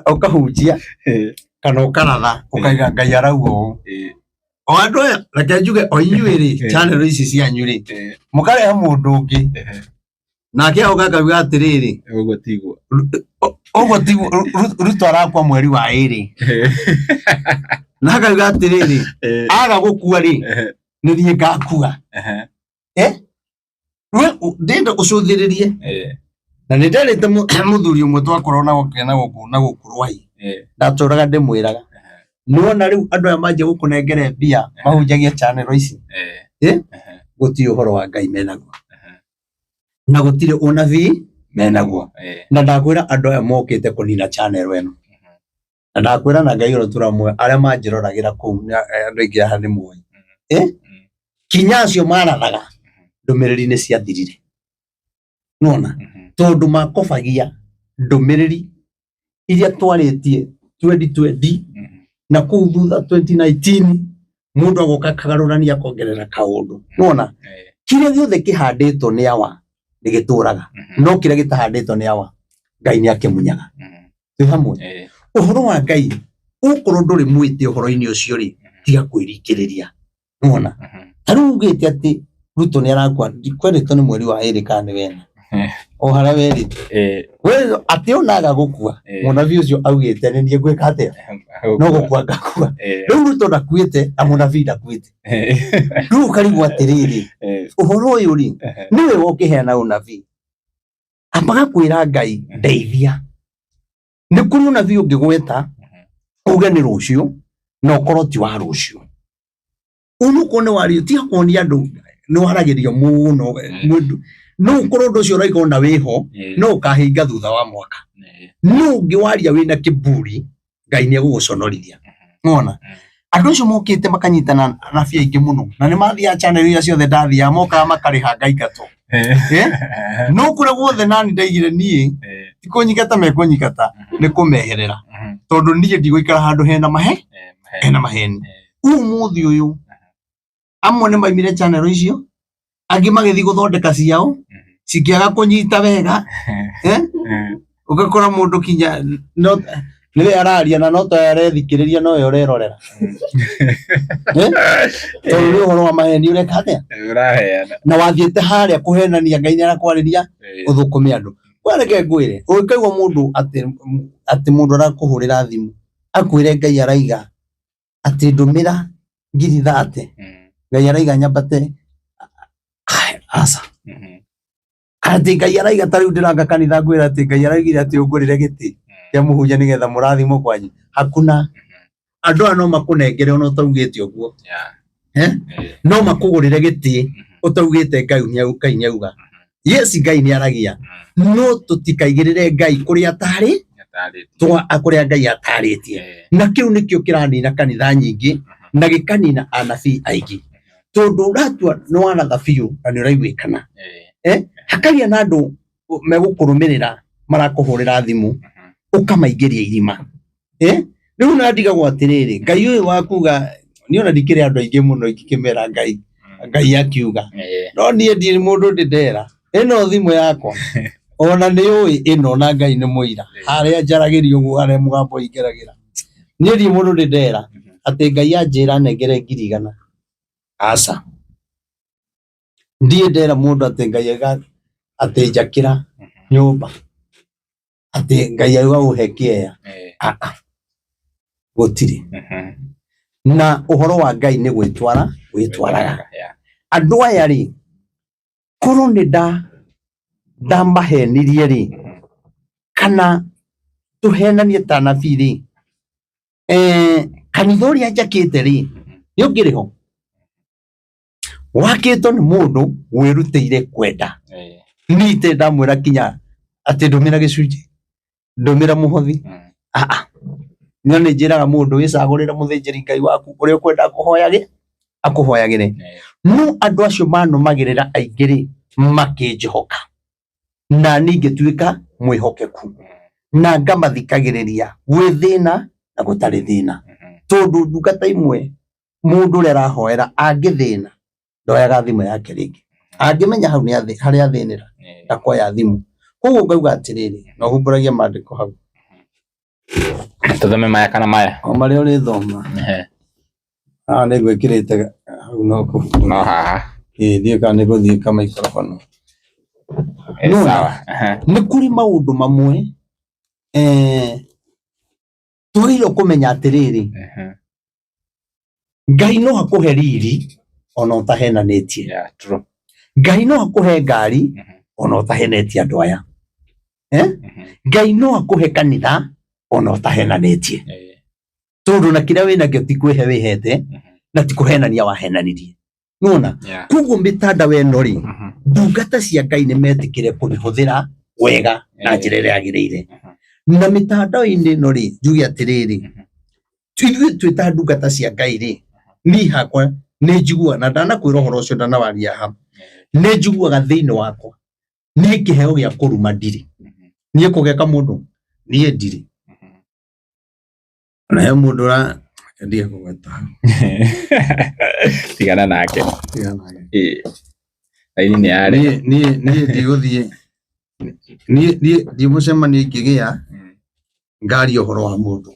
ũkahunjia kana ũkaratha ũkaiga Ngai arauga ũũ. O andũ aya, reke njuge o inyuĩ rĩ, channel ici cianyu rĩ, mũkarehe mũndũ ũngĩ nake agoka akauga atĩrĩrĩ, Ũguo tiguo. Ũguo tiguo, Ruto arakua mweri wa ĩrĩ. Na akauga atĩrĩrĩ, aga gũkua rĩ, nĩ niĩ ngakua. We ndĩrenda ũcũthĩrĩrie na nĩ nderĩte mũthuri ũmwe twakorwo na gũkena gũkũ na gũkũ Rwai ndatũraga ndĩmwĩraga nĩwona rĩu andũ aya manjia gũkũnengere mbia mahunjagia channel ici gũtirĩ ũhoro wa Ngai menaguo na gũtirĩ ũnabii menaguo na ndakwĩra andũ aya mokĩte kũnina channel ĩno na ndakwĩra na Ngai ũrĩa tũramwe arĩa manjĩroragĩra kũu andũ aingĩ haha nĩ moĩ kinya acio marathaga ndũmĩrĩri nĩ ciathirire nona tondũ makobagia ndũmĩrĩri iria twarĩtie 2020 na kũu thutha 2019 mũndũ agoka akagarũrania akongerera kaũndũ nona kĩrĩa gĩothe kĩhandĩtwo nĩ awa nĩ gĩtũraga no kĩrĩa gĩtahandĩtwo nĩ awa Ngai nĩ akĩmunyaga twĩ hamwe ũhoro wa Ngai ũkorwo ndũrĩ mwĩtĩ ũhoro-inĩ ũcio rĩ tiga kwĩringĩrĩria nĩwona ta rĩu ugĩte atĩ Ruto nĩ arakua kwerĩtwo nĩ mweri wa ĩrĩ kana nĩ wena o harĩa werĩtwo we atĩ onaga gũkua mũnabii ũcio augĩte nĩ niĩ ngwĩka atĩa no gũkua ngakua rĩu Ruto ndakuĩte na mũnabii ndakuĩte rĩu ũkarigwo atĩrĩrĩ ũhoro ũyũ rĩ nĩwe ũngĩheana ũnabii ambaga kwĩra Ngai ndeithia nĩ kũrĩ ũnabii ũngĩgweta uge nĩ rũciũ na ũkorwo ti wa rũciũ ũnũkorwo nĩ wario tiga kuonia andũ nĩ waragĩrio mũno mũndũ no ũkorwo ũndũ ũcio ũraiga ona wĩho no ũkahinga thutha wa mwaka no ũngĩ waria wĩna kĩburi Ngai nĩ egũgũconorithia nona andũ acio mokĩte makanyitana anabii aingĩ mũno na nĩ mathiaga channel iria ciothe ndathiaga mokaga makarĩha ngaingatwo no kũrĩa guothe nani ndaigire niĩ ti kũnyingata mekũnyingata nĩ kũmeherera tondũ niĩ ndigũikara handũ hena mahe hena maheni ũmũthĩ ũyũ amwe nĩ maimire channel icio angĩ magĩthiĩ gũthondeka ciao cikĩaga kũnyita wega ũgakora mũndũ kinya no nĩwe araria na no ta arethikĩrĩria nowe ũrerorera tondũ nĩ ũhoro wa maheni ũreka atĩa ũraheana na wathiĩte harĩa kũhenania Ngai nĩ arakwarĩria ũthũkũme andũ kwareke ngwĩre ũngĩkaigua mũndũ atĩ atĩ mũndũ arakũhũrĩra thimũ akwĩre Ngai araiga atĩ ndũmĩra ngiri thate Ngai araiga nyambate aca atĩ Ngai araiga ta rĩu ndĩranga kanitha ngwĩra atĩ Ngai araigire atĩ ũngũrĩre gĩtĩ kĩa mũhunjia nĩgetha mũrathimwo kwanyu hakuna andũ aya no makũnengere ona ũtaugĩte ũguo no makũgũrĩre gĩtĩ ũtaugĩte Ngai Ngai nĩauga yes Ngai nĩaragia no tũtikaigĩrĩre Ngai kũrĩa atarĩ twa kũrĩa Ngai atarĩtie na kĩu nĩkĩo kĩranina kanitha nyingĩ na gĩkanina anabii aingĩ tondũ ũratua nĩ waratha biũ na nĩ ũraiguĩkana hakagĩa na andũ megũkũrũmĩrĩra marakũhũrĩra thimũ ũkamaingĩria irima rĩu na ndigagwo atĩrĩrĩ Ngai ũyũ wa kuga niĩ ona ndikĩrĩ andũ aingĩ mũno ingĩkĩmera Ngai Ngai akiuga no niĩ ndirĩ mũndũ ndĩ ndera ĩno thimũ yakwa ona nĩ ũĩ ĩno na Ngai nĩ mũira harĩa njaragĩria ũguo harĩa mũgambo ũingĩragĩra niĩ ndirĩ mũndũ ndĩ ndera atĩ Ngai anjĩra nengere 100,000 aca ndirĩ ndera mũndũ atĩ Ngai auga atĩ njakĩra nyũmba atĩ Ngai auga ũhe kĩeya aa gũtirĩ na ũhoro wa Ngai nĩ gwĩtwara wĩtwaraga andũ aya rĩ korwo nĩ nda ndamahenirie rĩ kana tũhenanie ta anabii rĩ kanitha ũrĩa njakĩte rĩ nĩ ũngĩrĩ ho wakĩtwo nĩ mũndũ wĩrutĩire kwenda nite ndamwĩra kinya atĩ ndũmĩra gĩcunjĩ ndũmĩra mũhothi aa no nĩ njĩraga mũndũ wĩcagũrĩre mũthĩnjĩri Ngai waku ũrĩa ũkwenda akũhoyagĩ akũhoyagĩre no andũ acio manũmagĩrĩra aingĩ rĩ makĩnjĩhoka na niĩ ngĩtuĩka mwĩhokeku na ngamathikagĩrĩria gwĩ thĩna na gũtarĩ thĩna tondũ ndungata imwe mũndũ ũrĩa arahoera angĩthĩna ndoyaga thimũ yake rĩngĩ angĩmenya hau nĩ harĩa athĩnĩra ndakoya thimũ koguo ngauga atĩrĩrĩ na ũhumbũragie maandĩko hau tũthome maya kana maya o marĩa ũrĩthoma haha nĩ ngwĩkĩrĩte hau no kũhumbũra no haha ĩĩ ndiũĩ kana nĩ gũthiĩ kamaikrobono Nĩwona? sawa nĩ kũrĩ maũndũ mamwe twagĩrĩirwo kũmenya atĩrĩrĩ Ngai no akũhe riri ona ũtahenanĩtie yeah true Ngai no akũhe ngari ona ũtahenetie andũ aya. Ngai no akũhe kanitha ona ũtahenanĩtie. Tondũ na kĩrĩa wĩnakĩo ti kwĩhe wĩhete na ti kũhenania wahenanirie. Nĩwona? Koguo mĩtandao ĩno rĩ, ndungata cia Ngai nĩ metĩkĩre kũmĩhũthĩra wega na njĩra ĩrĩa yagĩrĩire. Na mĩtandao-inĩ ĩno rĩ, njuge atĩrĩrĩ, ithuĩ twĩ ta ndungata cia Ngai rĩ, niĩ hakwa nĩ njiguaga na ndanakwĩra ũhoro ũcio ndanawaria haha, nĩ njiguaga thĩinĩ wakwa niĩ kĩheo gĩa kũruma ndirĩ. Niĩ kũgeka mũndũ niĩ ndirĩ. Na he mũndũ ũra ndige kũgweta hau. Tigana nake. Tigana nake. Ĩĩ. Raini nĩ yarega. Niĩ niĩ niĩ ndigũthiĩ niĩ niĩ ndiĩ mũcemanio ingĩgĩa ngaria ũhoro wa mũndũ.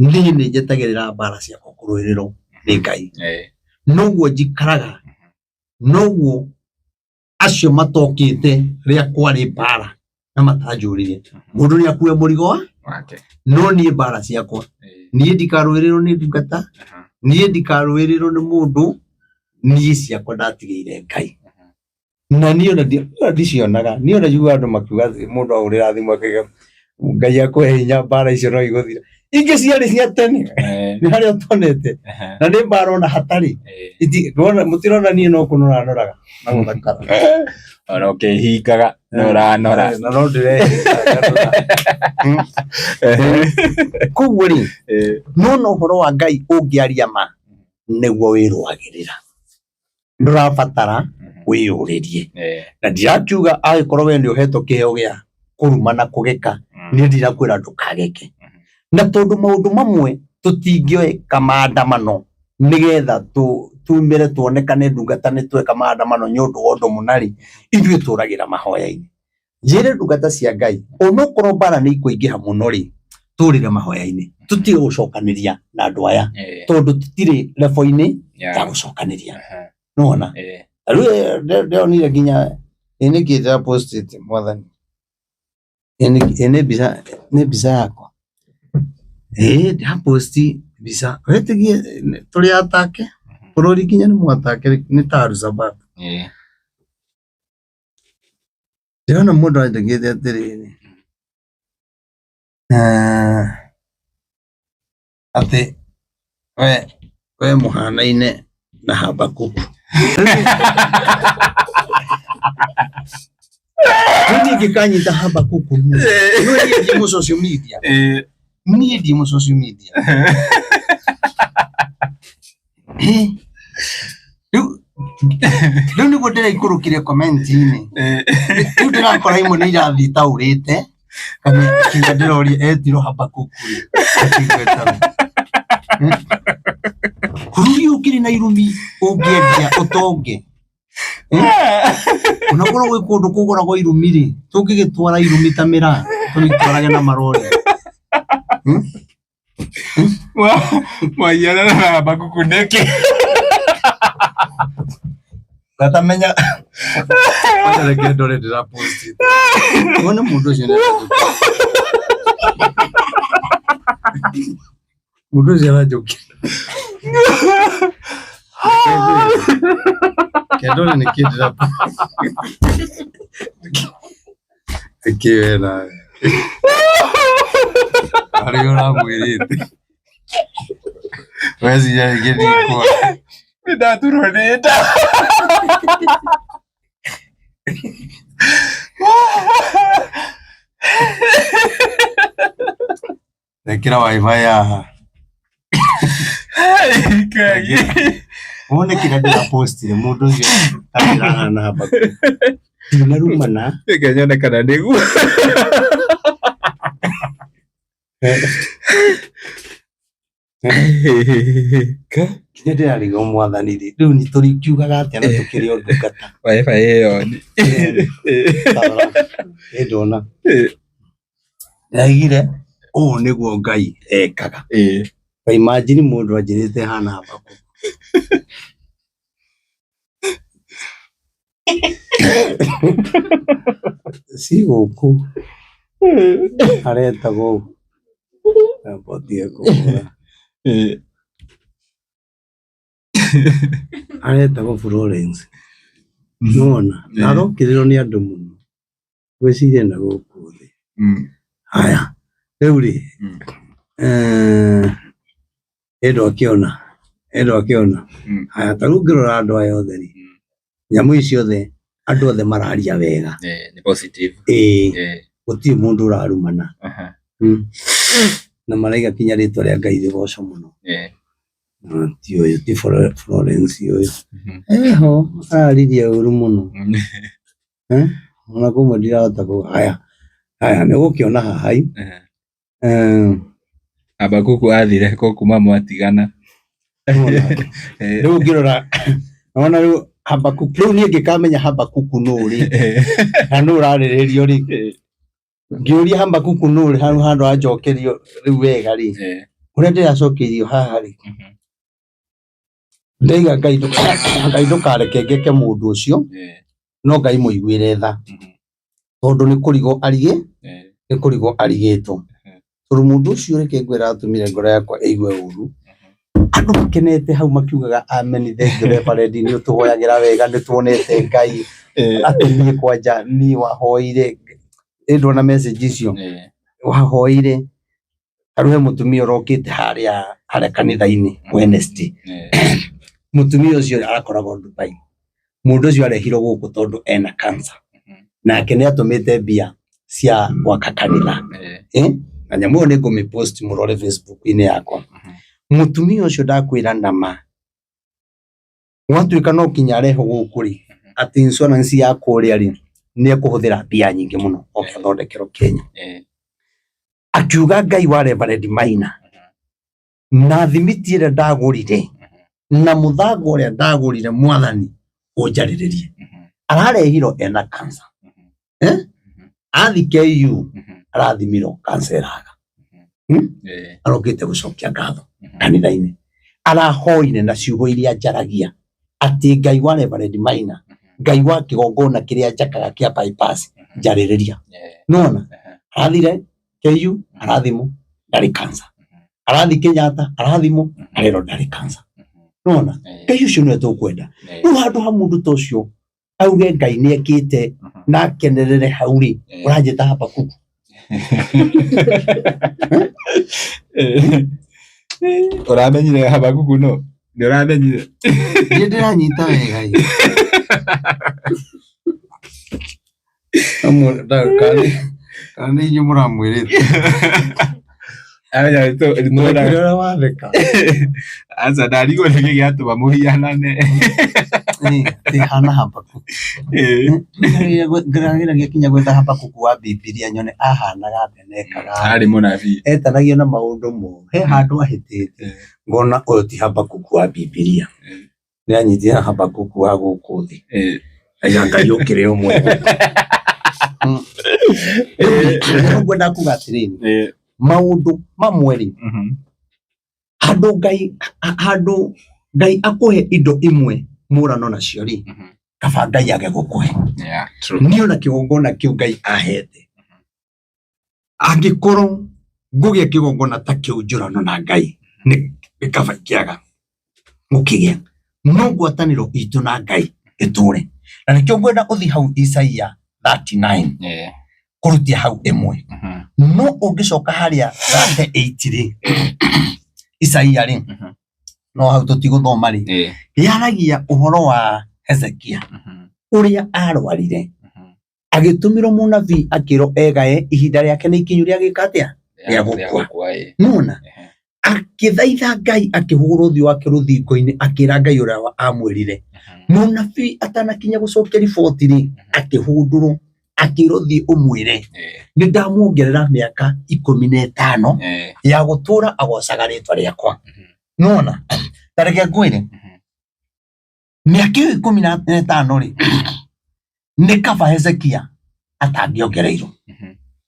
Niĩ nĩ njetagĩrĩra mbara ciakwa kũrũĩrĩrwo nĩ Ngai. Noguo njikaraga, noguo acio matokĩte rĩa kwarĩ mbara na matanjũririe. Mũndũ nĩ akue mũrigo wa Wake. no niĩ mbara ciakwa. Niĩ ndikarũĩrĩrwo nĩ ndungata, niĩ ndikarũĩrĩrwo nĩ mũndũ, niĩ ciakwa ndatigĩire Ngai. Na niĩ ona ndicionaga, niĩ ona njiguaga andũ makiuga atĩ mũndũ ahũrĩra thimũ akauga Ngai akũhe hinya mbara icio no igũthira. Ingĩ ciarĩ cia tene, nĩ harĩa ũtonete, na nĩ mbara ona hatarĩ. Mũtirona niĩ no kũnora noraga na gũthakara. Ona ũkĩhingaga nĩ ũranora. Na no ndĩrehinga. Koguo rĩ, nona ũhoro wa Ngai ũngĩaria ma nĩguo wĩrũagĩrĩra. Ndũrabatara wĩyũrĩrie. Na ndirakiuga angĩkorwo we nĩ ũhetwo kĩheo gĩa kũruma na kũgeka, niĩ ndirakwĩra ndũkageke. Na tondũ maũndũ mamwe tũtingĩka maandamano nĩgetha tumĩre tuonekane ndungata nĩ tweka maandamano nĩ ũndũ wa ũndũ mũna rĩ, ithuĩ tũragĩra mahoya-inĩ. Njĩre ndungata cia Ngai, onokorwo mbara nĩ ikũingĩha mũno rĩ, tũrĩre mahoya-inĩ. Tũtige gũcokanĩria na andũ aya, tondũ tũtirĩ level-inĩ ya gũcokanĩria. Nĩwona? Rĩu ndĩronire nginya ĩ nĩkĩ ndĩrapostĩte mwathani? Ĩ nĩ mbica, nĩ mbica yakwa? Ĩ ndĩraposti mbica, wĩtĩkie tũrĩ atake, bũrũri nginya nĩ mwatake nĩ ta Al-Shabaab. Ndĩrona mũndũ andĩkĩte atĩrĩrĩ, atĩ we mũhanaine na Habakuku. Rĩu niĩ ingĩkanyita Habakuku niĩ, niĩ ndi mũ social media, niĩ ndi mũ social media. Rĩu rĩu nĩguo ndĩraikũrũkire comment-inĩ. Rĩu ndĩrakora imwe nĩ irathiĩ itaũrĩte kana kinya ndĩroria etirwo Habakuku rĩ, akĩgwetaga. Bũrũri ũkĩrĩ na irumi ũngĩendia ũtonge. Onakorwo gwĩ kũndũ kũgũragwo irumi rĩ, tũngĩgĩtwara irumi ta mĩraa, tũmĩtwarage na marori. Mwaiyana na Habakuku nĩkĩ? Ngatamenya Wacha reke ndore ndĩrapostĩte. Wone mũndũ ũcio nĩ mũndũ ũcio aranjũkĩra. Reke ndore nĩkĩ ndĩra Nĩkĩ we nawe? Harĩa ũramwĩrĩte. Weciria rĩngĩ ndikuona. Nĩndaturwo nĩ nda. Ĩkĩra wifi haha. Ngai. Wone kĩrĩa ndĩrapostire mũndũ ũcio akĩrahana Habakuku. Ndinarumana. Reke nyone kana nĩguo. Kinya ndĩrarigwo mwathani rĩ, rĩu nĩ tũrĩkiugaga atĩa na tũkĩrĩ o ndungata. Wifi ĩyo nĩ Ĩ ndona. Ndaigire ũũ nĩguo Ngai ekaga. Ta imagine mũndũ anjĩrĩte hana Habakuku. Ci gũkũ aretagwo amba ndige kũhũra. Aretagwo Florence. Nona arokĩrĩrwo nĩ andũ mũno ngwĩciria na gũkũ thĩ. Haya rĩu rĩ, ĩndũ akĩona, ĩndũ akĩona. Haya ta rĩu ngĩrora andũ aya othe rĩ, nyamũ ici ciothe andũ othe mararia wega. Nĩ positive. Ĩĩ, gũtirĩ mũndũ ũrarumana. Na maraiga kinya rĩtwa rĩa Ngai rĩgocwo mũno. Ti ũyũ, ti Florence ũyũ. Eho, araririe ũru mũno. Ona kũmwe ndirahota kũ, haya, haya nĩ ũgũkĩona haha i. Habakuku athire kũ kuma mwatigana? Rĩu ũngĩrora, ona rĩu Habakuku, rĩu niĩ ngĩkamenya Habakuku nũ rĩ, na nũ ũrarĩrĩrio rĩ, ngĩũria Habakuku nũ rĩ, hau handũ anjokerio rĩu wega rĩ, ũrĩa ndĩracokeirio haha rĩ, ndaiga Ngai Ngai ndũkareke ngeke mũndũ ũcio, no Ngai mũiguĩre tha, tondũ nĩ kũrigwo arigĩ, nĩ kũrigwo arigĩtwo. Tondũ mũndũ ũcio reke ngwĩre atũmire ngoro yakwa ĩigue ũru, andũ makenete hau makiugaga amen, thank you reverend, nĩ ũtũhoyagĩra wega, nĩ tuonete Ngai, atĩ niĩ kwanja niĩ wahoire, ĩ ndona message icio, wahoire, ta rĩu he mũtumia ũrokĩte harĩa harĩa kanitha-inĩ Wednesday, mũtumia ũcio arakoragwo Dubai, mũndũ ũcio arehirwo gũkũ tondũ ena cancer, nake nĩ atũmĩte mbia cia gwaka kanitha, na nyamũ ĩyo nĩ ngũmĩ post mũrore Facebook-inĩ yakwa. Mũtumia ũcio ndakwĩra nama, gwatuĩka no nginya arehwo gũkũ rĩ, atĩ insurance ya kũrĩa rĩ, nĩ ekũhũthĩra mbia nyingĩ mũno oke athondekerwo Kenya. Akiuga Ngai wa Reverend Maina na thimiti ĩrĩa ndagũrire na mũthanga ũrĩa ndagũrire mwathani ũnjarĩrĩrie. Ararehirwo ena cancer. Eh? Athi KU arathimirwo cancer ĩraga. Arokĩte gũcokia ngatho kanitha-inĩ. Arahoire na ciugo iria njaragia atĩ Ngai wa Reverend Maina, Ngai wa kĩgongona kĩrĩa njakaga kĩa bypass, njarĩrĩria. Nĩwona? Arathire KU arathimwo ndarĩ cancer. Arathi Kenyatta arathimwo arerwo ndarĩ cancer. Nĩwona? Ngai ũcio nĩwe tũkwenda. Rĩu handũ ha mũndũ ta ũcio auge Ngai nĩ ekĩte na akenerere hau rĩ, ũranjĩta Habakuku. Ũramenyire Habakuku nũ? Nĩ ũramenyire? Niĩ ndĩranyita wega ĩ. Kana nĩ inyuĩ mũramwĩrĩte. Aya, Mũrekire ũrĩa watheka. Aca ndarigwo nĩkĩ gĩatũma mũhianane. Ĩ hana Habakuku. Ngĩrageragia kinya gwetha Habakuku wa Bibilia nyone ahanaga atĩa na ekaga atĩa. Arĩ mũnabii. Etanagio na maũndũ moru. He handũ ahĩtĩte ngona ũyũ ti Habakuku wa Bibilia. Nĩ anyitire Habakuku wa gũkũ thĩ. Aya Ngai ũkĩrĩ ũmwe. Rĩu ngwenda kuga atĩrĩrĩ, maũndũ mamwe rĩ, handũ Ngai handũ Ngai akũhe indo imwe mũrano nacio rĩ, kaba Ngai age gũkũhe. Yeah, true. Niĩ ona kĩgongona kĩu Ngai ahete, angĩkorwo ngũgĩa kĩgongona ta kĩu njũrano na Ngai, nĩ kaba ingĩaga gũkĩgĩa. No ngwatanĩro itũ na Ngai ĩtũre. Na nĩkĩo ngwenda ũthiĩ hau Isaia 39 kũrutia hau ĩmwe. No ũngĩcoka harĩa 38 rĩ, Isaia rĩ, no hau tũtigũthoma rĩ, yaragia ũhoro wa Hezekia ũrĩa arwarire, agĩtũmĩrwo mũnabii akĩrwo egae ihinda rĩake nĩ ikinyu rĩa gĩka atĩa? Rĩa gũkua. Nĩwona? Akĩthaitha Ngai akĩhũgũra ũthiũ wake rũthingo-inĩ akĩra Ngai ũrĩa amwĩrire. Mũnabii atanakinya gũcokia riboti rĩ, akĩhũndũrwo akĩrwo thiĩ ũmwĩre nĩ ndamuongerera mĩaka 15 ya gũtũra agocaga rĩtwa rĩakwa. Nĩwona? Ta reke ngwĩre, mĩaka ĩyo 15 rĩ, nĩ kaba Hezekia atangĩongereirwo,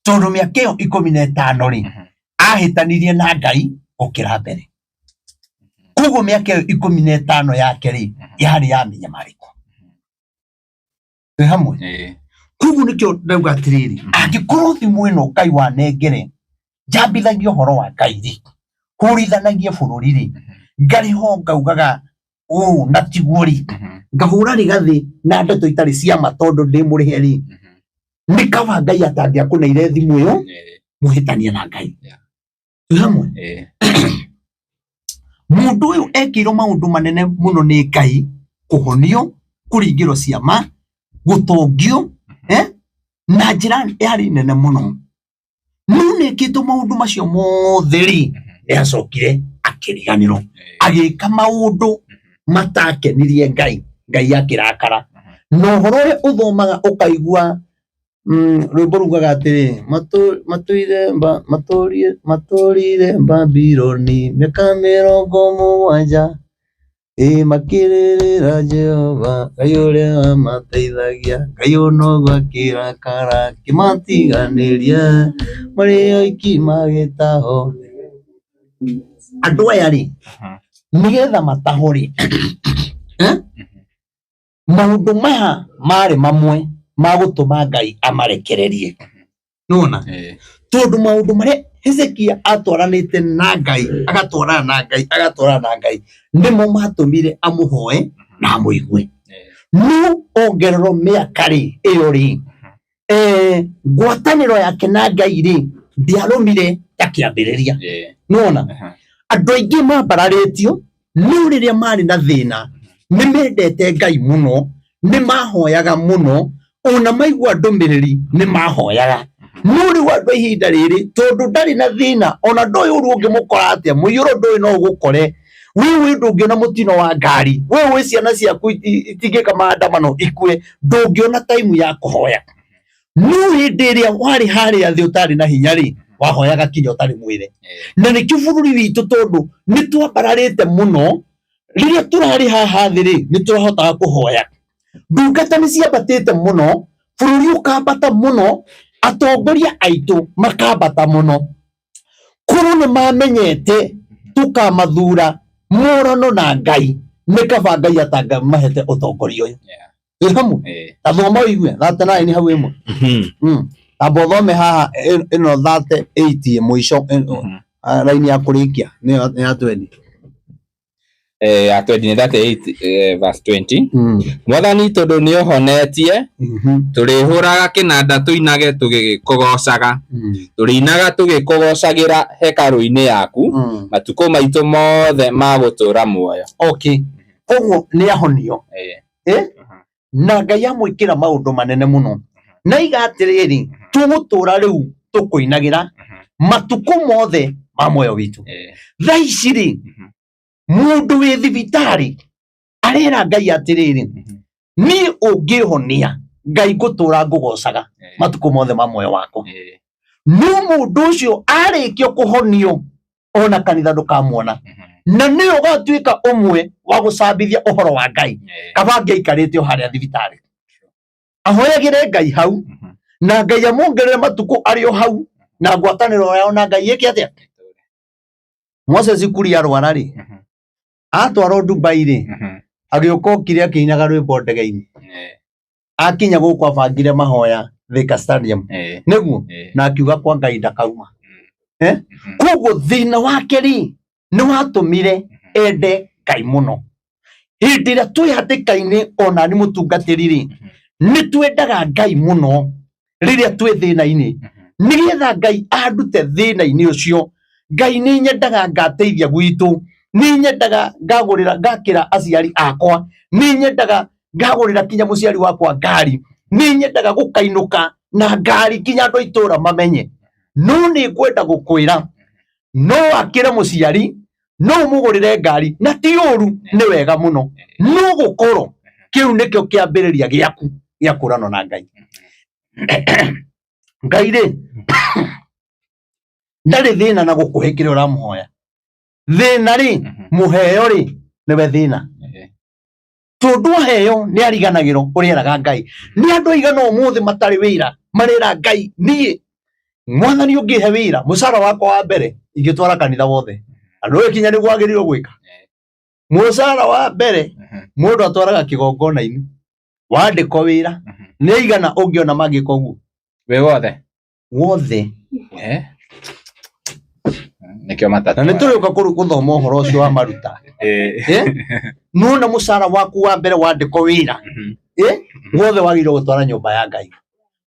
tondũ mĩaka ĩyo 15 rĩ, ahĩtanirie na Ngai gũkĩra mbere. Koguo mĩaka ĩyo 15 yake rĩ, yarĩ ya mĩnyamarĩko. Twĩ hamwe? Koguo nĩkĩo ndauga atĩrĩrĩ, angĩkorwo thimũ ĩno Ngai wanengere njambithagie ũhoro wa Ngai rĩ, hũrithanagie bũrũri rĩ, ngarĩho ngaugaga. Ũũ na tiguo rĩ, ngahũra rĩgathĩ na ndeto itarĩ cia ma tondũ ndĩ mũrĩhe rĩ, nĩ kaba Ngai atangĩakũneire thimũ ĩyo mũhĩtanie na Ngai. Twĩ hamwe? Mũndũ ũyũ ekĩirwo maũndũ manene mũno nĩ Ngai, kũhonio, kũringĩrwo ciama, gũtongio, na njĩra yarĩ nene mũno. No nĩkĩtwo maũndũ macio mothe rĩ, nĩ acokire akĩriganĩrwo, agĩka maũndũ matakenirie Ngai, Ngai akĩrakara. Na ũhoro ũrĩa ũthomaga ũkaigua rwĩmbo rugaga atĩrĩ, matũire matũrire Babironi mĩaka 70, ĩ makĩrĩrĩra Jehova Ngai ũrĩa wamateithagia, Ngai ũnogu akĩrakara akĩmatiganĩria, marĩ oiki magĩtahwo. Andũ aya rĩ, nĩgetha matahwo rĩ, maũndũ maya marĩ mamwe ma gũtũma Ngai amarekererie. Nĩwona? Tondũ maũndũ marĩa Hezekia atwaranĩte na Ngai, agatwarana na Ngai, agatwarana na Ngai, nĩmo matũmire amũhoe na amũigue. No ongererwo mĩaka rĩ, ĩyo rĩ, ngwatanĩro yake na Ngai rĩ, ndĩarũmire ta kĩambĩrĩria. Nĩwona? Andũ aingĩ mambararĩtio, no rĩrĩa marĩ na thĩna, nĩ mendete Ngai mũno, nĩ mahoyaga mũno, ona maigua ndũmĩrĩri nĩ mahoyaga. No rĩu andũ a ihinda rĩrĩ, tondũ ndarĩ na thĩna, ona ndũĩ ũru ũngĩmũkora atĩa, mũiyũro ndũĩ no ũgũkore, we wĩ ndũngĩona mũtino wa ngari, we wĩ ciana ciaku itingĩka maandamano ikue, ndũngĩona time ya kũhoya. No hĩndĩ ĩrĩa warĩ harĩa thĩ ũtarĩ na hinya rĩ, wahoyaga kinya ũtarĩ mwĩre. Na nĩkĩo bũrũri witũ tondũ nĩ twambararĩte mũno, rĩrĩa tũrarĩ haha thĩ rĩ, nĩ tũrahotaga kũhoya. Ndungata nĩ ciambatĩte mũno, bũrũri ũkambata mũno, atongoria aitũ makambata mũno. Korwo nĩ mamenyete tũkamathura morano na Ngai, nĩ kaba Ngai atangĩmahete ũtongoria ũyũ. Wĩ hamwe? Ta thoma ũigue, 39 hau ĩmwe. Tamba ũthome haha ĩno 38 mũico, raini ya kũrĩkia nĩyo ya 20. Ya 20 nĩ 38 verse 20. Mwathani tondũ nĩũhonetie, tũrĩhũraga kĩnanda tũinage tũgĩkũgoocaga, tũrĩinaga tũgĩkũgoocagĩra hekarũ-inĩ yaku matukũ maitũ mothe ma gũtũũra muoyo. Okay. Koguo nĩ ahonio. Na Ngai amwĩkĩra maũndũ manene mũno. Na iga atĩrĩrĩ, tũgũtũũra rĩu tũkũinagĩra matukũ mothe ma muoyo witũ. Thaa ici rĩ, mũndũ wĩ thibitarĩ arera Ngai atĩrĩrĩ, niĩ ũngĩhonia Ngai ngũtũra ngũgocaga matukũ mothe ma muoyo wakwa. No mũndũ ũcio arĩkia kũhonio ona kanitha ndũkamuona, na nĩwe ũgatuĩka ũmwe wa gũcambithia ũhoro wa Ngai. Kaba angĩaikarĩte o harĩa thibitarĩ ahoyagĩre Ngai hau, na Ngai amuongerere matukũ arĩ o hau, na ngwatanĩro yao na Ngai ĩke atĩa? Moses Kuria arwara rĩ, atwarwo Dubai rĩ, agĩũka okire akĩinaga rwĩmbo ndege-inĩ. Akinya gũkũ abangire mahoya Thika Stadium, nĩguo, na akiuga kwa Ngai ndakauma. Koguo thĩna wake rĩ, nĩ watũmire ende Ngai mũno. Hĩndĩ ĩrĩa twĩ hatĩka-inĩ ona nĩ mũtungatĩri rĩ, nĩ twendaga Ngai mũno rĩrĩa twĩ thĩna-inĩ, nĩgetha Ngai andute thĩna-inĩ ũcio. Ngai nĩ nyendaga ngateithia gwitũ, nĩ nyendaga ngagũrĩra, ngakĩra aciari akwa, nĩ nyendaga ngagũrĩra kinya mũciari wakwa ngari, nĩ nyendaga gũkainũka na ngari kinya andũ a itũra mamenye. No nĩ ngwenda gũkwĩra, no akĩre mũciari, no ũmũgũrĩre ngari, na ti ũru, nĩ wega mũno, no gũkorwo kĩu nĩkĩo kĩambĩrĩria gĩaku gĩa kũranwo na Ngai. Ngai rĩ, ndarĩ thĩna na gũkũhe kĩrĩa ũramũhoya. Thĩna rĩ, mũheo rĩ, nĩwe thĩna. Tondũ aheo nĩ ariganagĩrwo ũrĩa eraga Ngai. Nĩ andũ aigana ũmũthĩ matarĩ wĩra marera Ngai, niĩ mwathani ũngĩhe wĩra, mũcara wakwa wa mbere ingĩtwara kanitha wothe. Andũ ũyũ kinya nĩguo wagĩrĩirwo gwĩka. Mũcara wa mbere mũndũ atwaraga kĩgongona-inĩ, wandĩkwo wĩra, nĩ aigana ũngĩona mangĩka ũguo? Wĩ wothe? Wothe. Nĩkĩo Na matatũ. nĩ tũrĩũka gũthoma ũhoro ũcio wa maruta. Nona mũcara waku wa mbere wandĩkwo wĩra, wothe wagĩrĩirwo gũtwara nyũmba ya Ngai.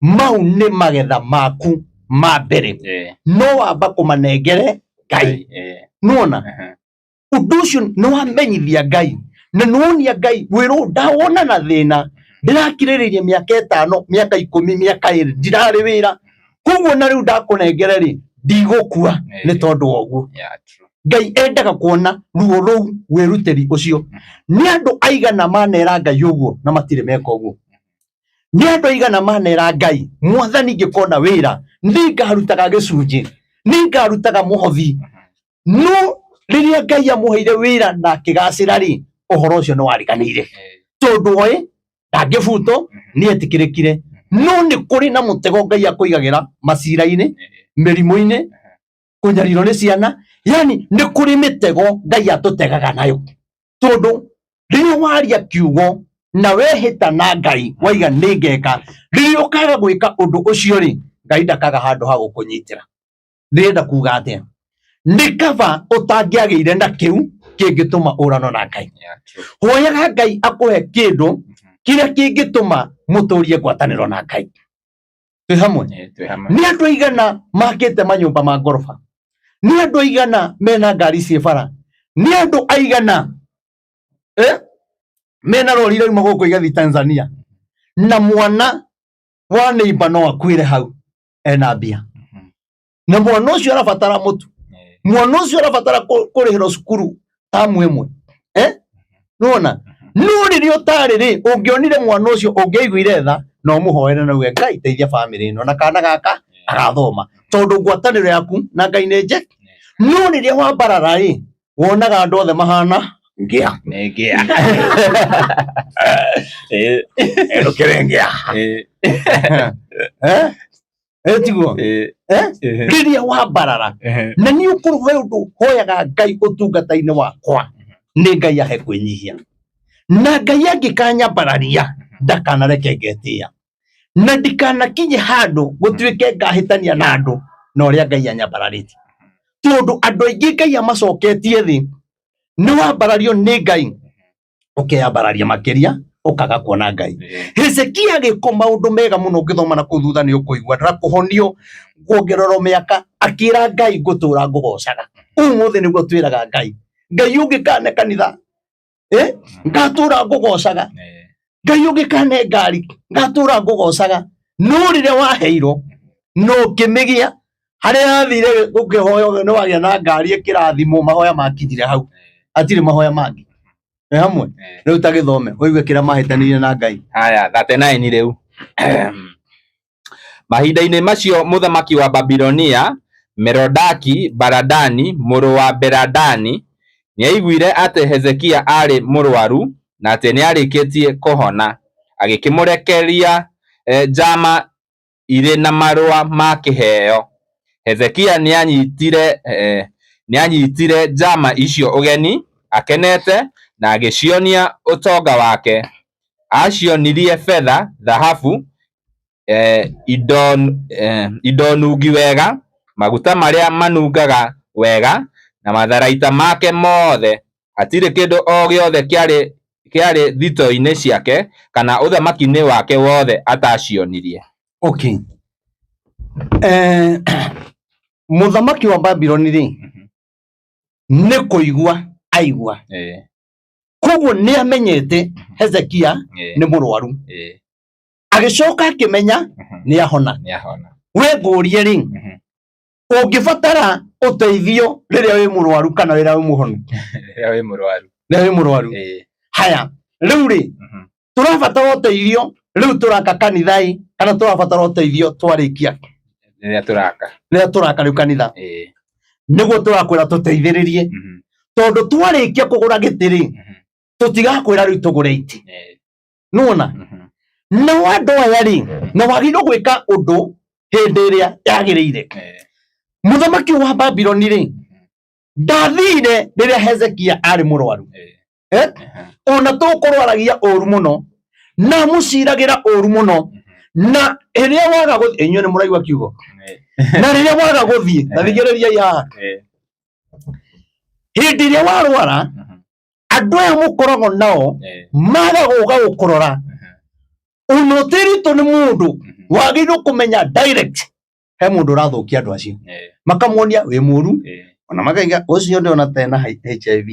Mau nĩ magetha maku ma mbere, no wamba kũmanengere Ngai. Nona ũndũ ũcio nĩ wamenyithia Ngai na nĩwonia Ngai wĩra ũyũ ndawona na thĩna, ndĩrakirĩrĩirie mĩaka 5, mĩaka 10, mĩaka 2 ndirarĩ wĩra, koguo na rĩu ndakũnengere rĩ, ndigũkua nĩ tondũ wa ũguo. Ngai endaga kuona ruo rũu, wĩrutĩri ũcio. Nĩ andũ aigana manera Ngai ũguo na matirĩ meka ũguo? Nĩ andũ aigana manera Ngai, Mwathani, ngĩkona wĩra nĩngarutaga gĩcunjĩ, nĩngarutaga mũhothi? No rĩrĩa Ngai amũheire wĩra na akĩgacĩra rĩ, ũhoro ũcio nĩ wariganĩire, tondũ oĩ ndangĩbutwo, nĩ etĩkĩrĩkire. No nĩ kũrĩ na mũtego Ngai akũigagĩra macira-inĩ, mĩrimũ-inĩ, kũnyarirwo nĩ ciana, yani nĩ kũrĩ mĩtego Ngai atũtegaga nayo, tondũ rĩrĩa waria kiugo na wehĩta na Ngai waiga nĩ ngeka, rĩrĩa ũkaga gwĩka ũndũ ũcio rĩ, Ngai ndakaga handũ ha gũkũnyitĩra. Ndĩrenda kuga atĩa? Nĩ kaba ũtangĩagĩire na kĩu kĩngĩtũma ũrano na Ngai. Hoyaga Ngai akũhe kĩndũ kĩrĩa kĩngĩtũma mũtũrie ngwatanĩro na Ngai. Twĩ hamwe? Nĩ andũ aigana makĩte manyũmba ma ngoroba? Nĩ andũ aigana mena ngari ciĩ bara? Nĩ andũ aigana mena rori irauma gũkũ igathiĩ Tanzania, na mwana wa neighbor no akuĩre hau ena mbia, na mwana ũcio arabatara mũtu, mwana ũcio arabatara kũrĩhĩrwo cukuru tamu ĩmwe, nĩwona? No rĩrĩa ũtarĩ rĩ, ũngĩonire mwana ũcio ũngĩaiguire tha na ũmũhoere na uge, Ngai, teithia bamĩrĩ ĩno na kana gaka agathoma, tondũ ngwatanĩro yaku na Ngai nĩ nje. No rĩrĩa wambarara rĩ, wonaga andũ othe mahana ngĩa. Nĩ ngĩa. Ĩrũkĩre ngĩa. Tiguo? Rĩrĩa wambarara na nĩ ũkũrwo he ũndũ hoyaga Ngai ũtungata-inĩ wakwa, nĩ Ngai ahe kwĩnyihia, na Ngai angĩkanyambararia ndakanareke ngetĩĩa, na ndikanakinye handũ gũtuĩke ngahĩtania na andũ na ũrĩa Ngai anyambararĩtie, tondũ andũ aingĩ Ngai amacoketie thĩ. Nĩ wambarario nĩ Ngai, ũkeyambararia makĩria, ũkaga kuona Ngai. Hezekia agĩkwo maũndũ mega mũno, ũngĩthoma na kũu thutha nĩ ũkũigua na kũhonio, kuongererwo mĩaka, akĩra Ngai, ngũtũra ngũgocaga. Ũmũthĩ nĩguo twĩraga Ngai, Ngai ũngĩkane kanitha, ngatũra ngũgocaga. Ngai ũngĩkane ngari, ngatũra ngũgocaga. No rĩrĩa waheirwo no ũkĩmĩgĩa, harĩa yathire gũkĩhoywo nĩ wagĩa na ngari ĩkĩrathimwo, mahoya makinyire hau, hatirĩ mahoya mangĩ. Nĩ hamwe rĩu ta gĩthome ũigue kĩrĩa mahĩtanĩire na Ngai. Haya, 39 rĩu. Mahinda-inĩ macio mũthamaki wa Babilonia, Merodaki Baladani mũrũ wa Beladani, nĩaiguire atĩ Hezekia aarĩ mũrũaru na atĩ nĩarĩkĩtie kũhona, agĩkĩmũrekeria njama irĩ na marũa ma kĩheo. Hezekia nĩanyitire njama icio ũgeni akenete na agĩcionia ũtonga wake. Acionirie betha, thahabu, indo nungi wega, maguta marĩa manungaga wega, na matharaita make mothe. Hatirĩ kĩndũ o gĩothe kĩarĩ thitoo-inĩ ciake kana ũthamaki-inĩ wake wothe atacionirie. Okay. Mũthamaki wa Babironi rĩ, nĩ kũigua aigua, koguo nĩ amenyete Hezekia nĩ mũrwaru, agĩcoka akĩmenya nĩ ahona. We ngũrie rĩ, ũngĩbatara ũteithio rĩrĩa wĩ mũrwaru kana rĩrĩa wĩ mũhonu? Rĩrĩa wĩ mũrwaru. Rĩrĩa wĩ mũrwaru. Haya, rĩu rĩ, tũrabatara ũteithio rĩu tũraka kanitha ĩ, kana tũrabatara ũteithio twarĩkia? Rĩrĩa tũraka. Rĩrĩa tũraka rĩu kanitha, nĩguo tũrakwĩra tũteithĩrĩrie, tondũ twarĩkia kũgũra gĩtĩ rĩ, tũtigakwĩra rĩu tũgũre itĩ. Nĩwona? Nao andũ aya rĩ, na wagĩrĩirwo gwĩka ũndũ hĩndĩ ĩrĩa yagĩrĩire. Mũthamaki wa Babiloni rĩ, ndathire rĩrĩa Hezekia arĩ mũrwaru, ona tũkũrwaragia ũru mũno na mũciragĩra ũru mũno, na rĩrĩa waga gũthiĩ, inyuĩ nĩ mũraigua kiugo, na rĩrĩa waga gũthiĩ, na thikĩrĩriai haha. Hĩndĩ ĩrĩa warwara, andũ aya mũkoragwo nao maga gũka gũkũrora, ona ũtĩrĩtwo nĩ mũndũ, wagĩrĩirwo kũmenya direct he mũndũ ũrathũkia andũ acio, makamuonia wĩ mũru, ona makaiga ũcio ndĩona tena HIV.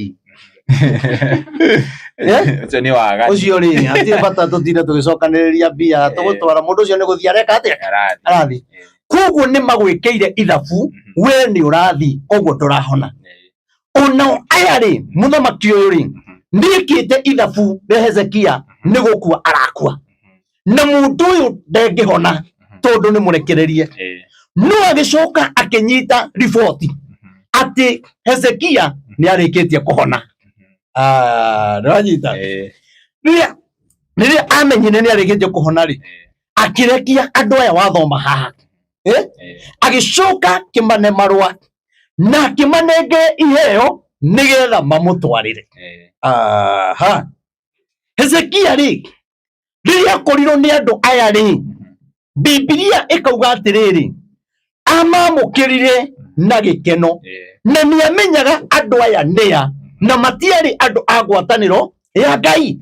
Eh? Ũcio nĩ waganu. Ũcio rĩ, hatirĩ bata tũtinde tũgĩcokanĩrĩria mbia tũgũtwara mũndũ ũcio, nĩ gũthiĩ areka atĩa? Arathi. Arathi. Koguo nĩ magwĩkĩire ithabu, we nĩ ũrathi, koguo ndũrahona. Onao aya rĩ, mũthamaki ũyũ rĩ, nĩkĩte ithabu rĩa Hezekia nĩ gũkua arakua, na mũndũ ũyũ ndengĩhona tondũ nĩ mũrekererie. No agĩcoka akĩnyita riboti atĩ Hezekia nĩ arĩkĩtie kũhona. Ah, nĩwanyita? Rĩrĩa amenyire nĩ arĩkĩtie kũhona rĩ, akĩrekia andũ aya wathoma haha. Eh? Agĩcoka kĩmane marũa na akĩmanengere iheo nĩgetha mamũtwarĩre. Aha. Hezekia rĩ, rĩrĩa akorirwo nĩ andũ aya rĩ, Bibilia ĩkauga atĩrĩrĩ, amamũkĩrire na gĩkeno, na nĩ amenyaga andũ aya nĩa, na matiarĩ andũ a ngwatanĩro ya Ngai.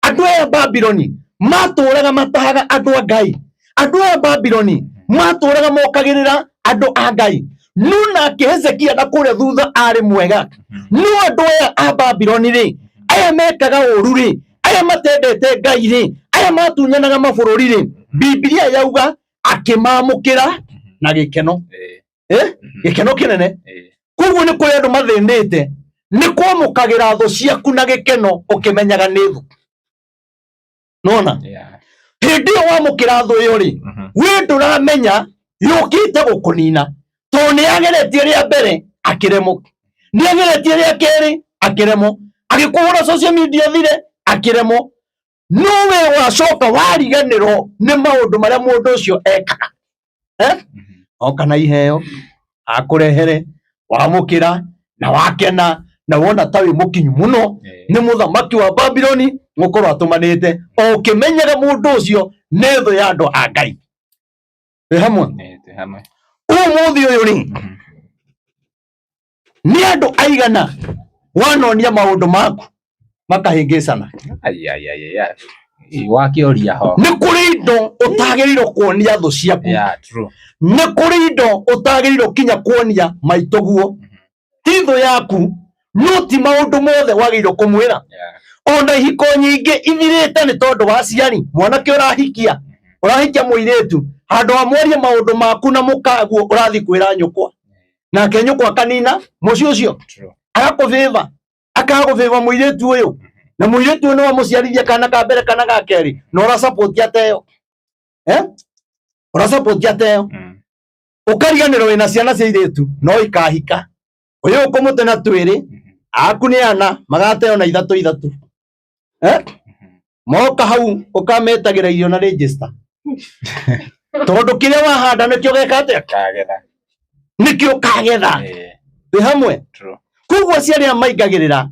Andũ aya Babiloni matũraga matahaga andũ a Ngai, andũ aya Babiloni matũraga mokagĩrĩra andũ a Ngai. No nake Hezekia na kũrĩa thutha arĩ mwega, no andũ aya a Babiloni rĩ, aya mekaga ũru rĩ, aya matendete Ngai rĩ, aya matunyanaga mabũrũri rĩ, Bibilia yauga akĩmamũkĩra na gĩkeno. Eh? Gĩkeno kĩnene. Koguo nĩ kũrĩ andũ mathĩnĩte nĩ kwamũkagĩra thũ ciaku na gĩkeno ũkĩmenyaga nĩ thũ. Nona hĩndĩ ĩyo wamũkĩra thũ ĩyo rĩ, we ndũramenya yũkĩte gũkũnina, tondũ nĩ ageretie rĩa mbere akĩremwo, nĩ ageretie rĩa kerĩ akĩremwo, agĩkũhũra social media thire akĩremwo. No we wacoka wariganĩrwo nĩ maũndũ marĩa mũndũ ũcio ekaga. Eh? Oka na iheo akũrehere, wamũkĩra na wakena na wona ta wĩ mũkinyu mũno nĩ mũthamaki wa Babiloni gũkorwo atũmanĩte, o ũkĩmenyaga mũndũ ũcio nĩ thũ ya andũ a Ngai. Twĩ hamwe? Twĩ hamwe. Ũmũthĩ ũyũ rĩ, nĩ andũ aigana wanonia maũndũ maku makahĩngĩcana? Ai, ai, ai, ai. Ĩ, wakĩoria ho. Nĩ kũrĩ indo ũtagĩrĩirwo kuonia thũ ciaku. Yeah, true. Nĩ kũrĩ indo ũtagĩrĩirwo kinya kuonia maitũguo. Ti thũ yaku, no ti maũndũ mothe wagĩrĩirwo kũmwĩra. Ona ihiko nyingĩ ithirĩte nĩ tondũ wa aciari. Mwanake ũrahikia, ũrahikia mũirĩtu, handũ ha mwarie maũndũ maku na mũkaguo, ũrathiĩ kwĩra nyũkwa, nake nyũkwa akanina mũciĩ ũcio. True. Agakũbĩba, akagũbĩba mũirĩtu ũyũ, na mũirĩtu ũyũ nĩwe mũciarithia kana ka mbere kana ga kerĩ, na ũrasapoti ateo, eh? Ũrasapoti ateo. Ũkariganĩrwo wĩna ciana cia irĩtu no ikahika, ũyũ ũkũmũte na twĩrĩ, aku nĩ ana magateo na ithatũ ithatũ, eh? Moka hau ũkametagĩra irio na register, tondũ kĩrĩa wahanda nĩkĩo geka atĩa? Kagetha. Nĩkĩo kagetha. Twĩ hamwe? True. Koguo aciari aya maingagĩrĩra,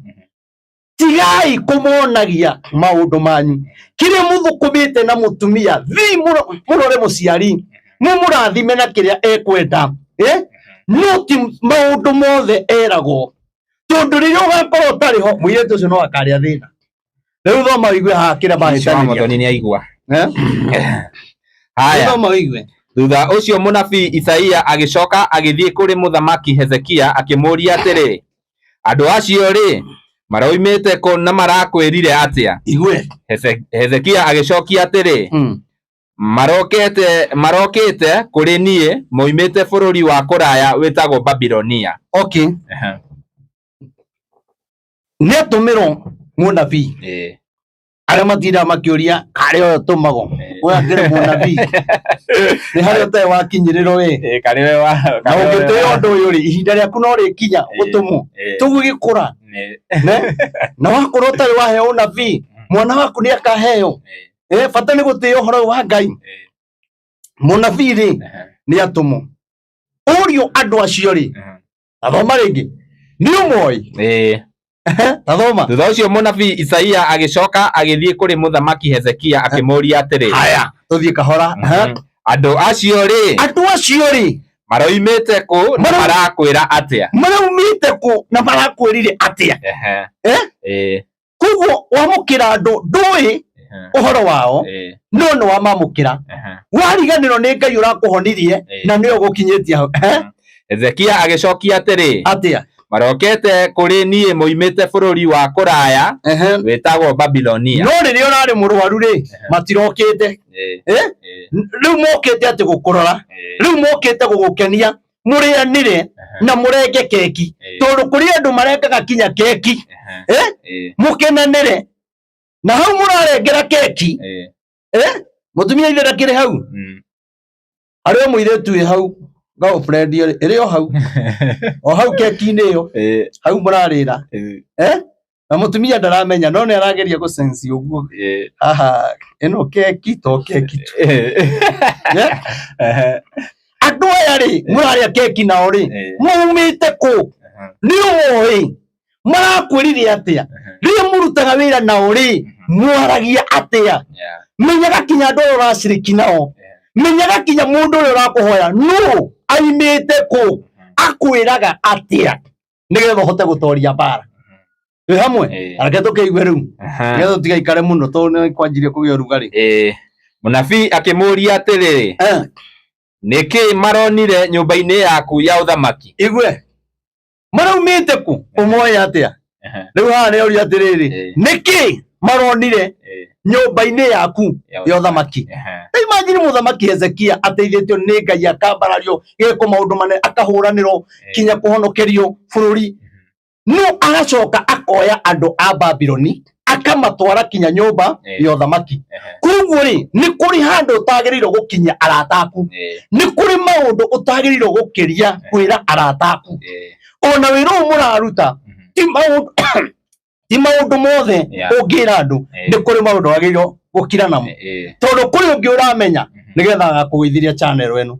tigai kũmonagia maũndũ manyu kĩrĩa mũthũkũmĩte na mũtumia. Thii mũrore mũciari, mũmũrathime na kĩrĩa ekwenda, eh? No ti maũndũ mothe eragwo, tondũ rĩrĩa ũgakorwo ũtarĩ ho, mũirĩtu ũcio no akarĩa thĩna. Rĩu thoma ũigue haha kĩrĩa Ũcio wa mahĩtanĩria. Muthoni nĩ aigua. Eh? Haya. Thoma ũigue. Thutha ũcio mũnabii Isaia agĩcoka agĩthiĩ kũrĩ mũthamaki Hezekia akĩmũũria atĩrĩ, Andũ acio rĩ, maroimĩte kũ na marakwĩrire atĩa? Igue. Hezekia agĩcokia atĩrĩ, Marokĩte kũrĩ niĩ moimĩte bũrũri wa kũraya wĩtagwo Babilonia. Okay, nĩ atũmĩrwo mũnabii. Arĩa matindaga makĩũria karĩ ũyũ tũmagwo, ũyũ akĩrĩ mũnabii, nĩ harĩa ũtarĩ wakinyĩrĩrwo ĩ. Karĩ we wa Na ũngĩtĩĩa ũndũ ũyũ rĩ, ihinda rĩaku no rĩkinya gũtũmwo. Tũgũgĩkũra. Ne? Na wakorwo ũtarĩ waheo ũnabii, mwana waku nĩ akaheo. Eh, bata nĩ gũtĩĩa ũhoro ũyũ wa Ngai. Mũnabii rĩ, nĩ atũmwo ũrio andũ acio rĩ. Tathoma rĩngĩ, nĩ ũmoĩ. Tathoma. Thutha ũcio mũnabii Isaia agĩcoka agĩthiĩ kũrĩ mũthamaki Hezekia akĩmũũria atĩrĩ, Haya, tũthiĩ kahora. Andũ acio rĩ, Andũ acio rĩ, Maroimĩte kũ na marakwĩra atĩa? Maraumĩte kũ na marakwĩrire atĩa? Eh? Koguo wamũkĩra andũ ndũĩ ũhoro wao, no nĩ wamamũkĩra, wariganĩrwo nĩ Ngai ũrakũhonirie na nĩwe ũgũkinyĩtie hau. Hezekia agĩcokia atĩrĩ, Atĩa? Marokete kũrĩ niĩ moimĩte bũrũri wa kũraya wĩtagwo Babilonia. No rĩrĩa ũrarĩ mũrwaru rĩ, matirokĩte. Rĩu mokĩte atĩ gũkũrora, rĩu mokĩte gũgũkenia, mũrĩanĩre na mũrenge keki, tondũ kũrĩ andũ marengaga kinya keki, mũkenanĩre na hau mũrarengera keki. Mũtumia ithe ndakĩrĩ hau, arĩ o mũirĩtu wĩ hau girlfriend ĩrĩ o hau o hau keki-inĩ ĩyo hau mũrarĩra, na mũtumia ndaramenya no nĩ arageria gũ sense ũguo, haha ĩno keki to keki tu. Andũ aya rĩ mũrarĩa keki nao rĩ, maumĩte kũ? Nĩ ũmoĩ? Marakwĩrire atĩa? Rĩrĩa mũrutaga wĩra nao rĩ, mwaragia atĩa? Menyaga kinya andũ arĩa ũraciriki nao, menyaga kinya mũndũ ũrĩa ũrakũhoya nũ, aimĩte kũ, akwĩraga atĩa, nĩgetha ũhote gũtoria mbara. Twĩ hamwe? Reke tũkĩigue rĩu, nĩgetha tũtigaikare mũno tondũ nĩ kwanjirie kũgĩa ũrugarĩ. Mũnabii akĩmũũria atĩrĩrĩ, nĩkĩ maronire nyũmba-inĩ yaku ya ũthamaki? Igue, maraumĩte kũ, ũmoĩ atĩa? Rĩu haha nĩ oria atĩrĩrĩ, nĩkĩ maronire nyũmba-inĩ yaku ya ũthamaki? Imagine mũthamaki Hezekia ateithĩtio nĩ Ngai, akambarario geko maũndũ manene, akahũranĩrwo kinya kũhonokerio bũrũri, no agacoka akoya andũ a Babiloni akamatwara kinya nyũmba ya ũthamaki. Koguo rĩ, nĩ kũrĩ handũ ũtagĩrĩirwo gũkinyia arata aku, nĩ kũrĩ maũndũ ũtagĩrĩirwo gũkĩria kwĩra arata aku, ona wĩra ũyũ mũraruta, ti maũndũ mothe ũngĩra andũ. Nĩ kũrĩ maũndũ wagĩrĩirwo gũkira namo, tondũ kũrĩ ũngĩ ũramenya nĩgetha agakũgũithĩria channel ĩno.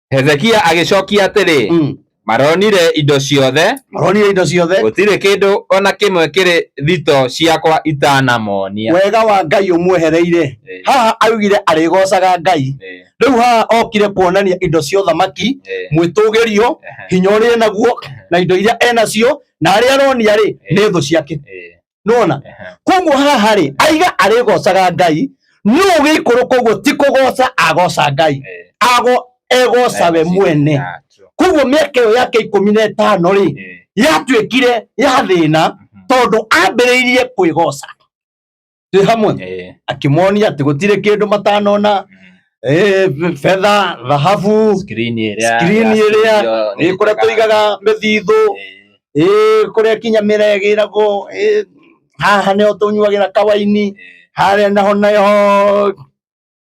Hezekia agĩcokia atĩrĩ, maronire indo ciothe, Maronire indo ciothe, gũtirĩ kĩndũ o na kĩmwe kĩrĩ thito ciakwa itanamonia. Wega wa Ngai ũmwehereire. Haha augire arĩgocaga Ngai. Rĩu haha okire kuonania indo cia ũthamaki, mwĩtũgĩrio, hinya ũrĩa enaguo na indo iria enacio, na arĩa aronia rĩ nĩ thũ ciake. Nĩwona? Koguo haha rĩ, aiga arĩgocaga Ngai, nũ ũgĩikũrũka ũguo ti kũgoca agoca Ngai, ago egoca we mwene. Koguo mĩaka ĩyo yake 15 rĩ, yatuĩkire ya thĩna tondũ ambĩrĩirie kwĩgoca. Twĩ hamwe? Akĩmonia atĩ gũtirĩ kĩndũ matanona, betha, thahabu, Screen ĩrĩa screen ĩrĩa ĩ kũrĩa tũigaga mĩthithũ, ĩ kũrĩa kinya mĩregĩragwo, ĩ haha nĩho tũnyuagĩra kawaini, harĩa naho naho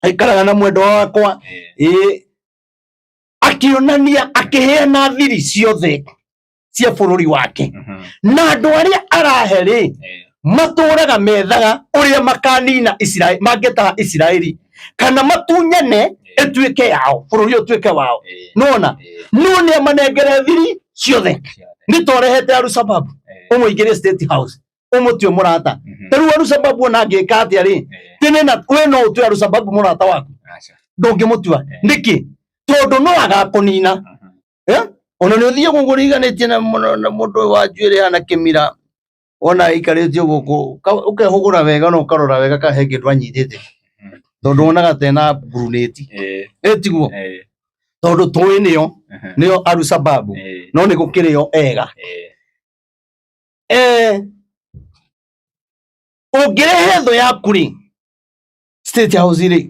aikaraga na mwendwa wakwa. Ĩ akĩonania, akĩheana thiri ciothe cia bũrũri wake, na andũ arĩa arahe rĩ, matũraga methaga ũrĩa makanina Isiraeli, mangĩtaha Isiraeli kana matunyane ĩtuĩke yao, bũrũri ũtuĩke wao. Nona no nĩ amanengere thiri ciothe, nĩ torehete Arusababu ũmũingĩrie State House, ũmũtue mũrata. Ta rĩu Arusababu ona angĩka atĩa rĩ, tene na we no ũtue Arusababu mũrata waku? Ndũngĩmũtua. Nĩkĩ? Tondũ no agakũnina. Ona nĩ ũthiĩ gũkũ ũriganĩtie na mũndũ ũyũ wa njuĩrĩ hana kĩmira, wona aikarĩte ũguo, ũkehũgũra wega na ũkarora wega kana he kĩndũ anyitĩte, tondũ wonaga ta ena ngurunĩti. Ĩ tiguo? Tondũ tũĩ nĩo nĩo Arusababu, no nĩ gũkĩrĩ o ega. Ũngĩrehe thũ yaku rĩ State House rĩ,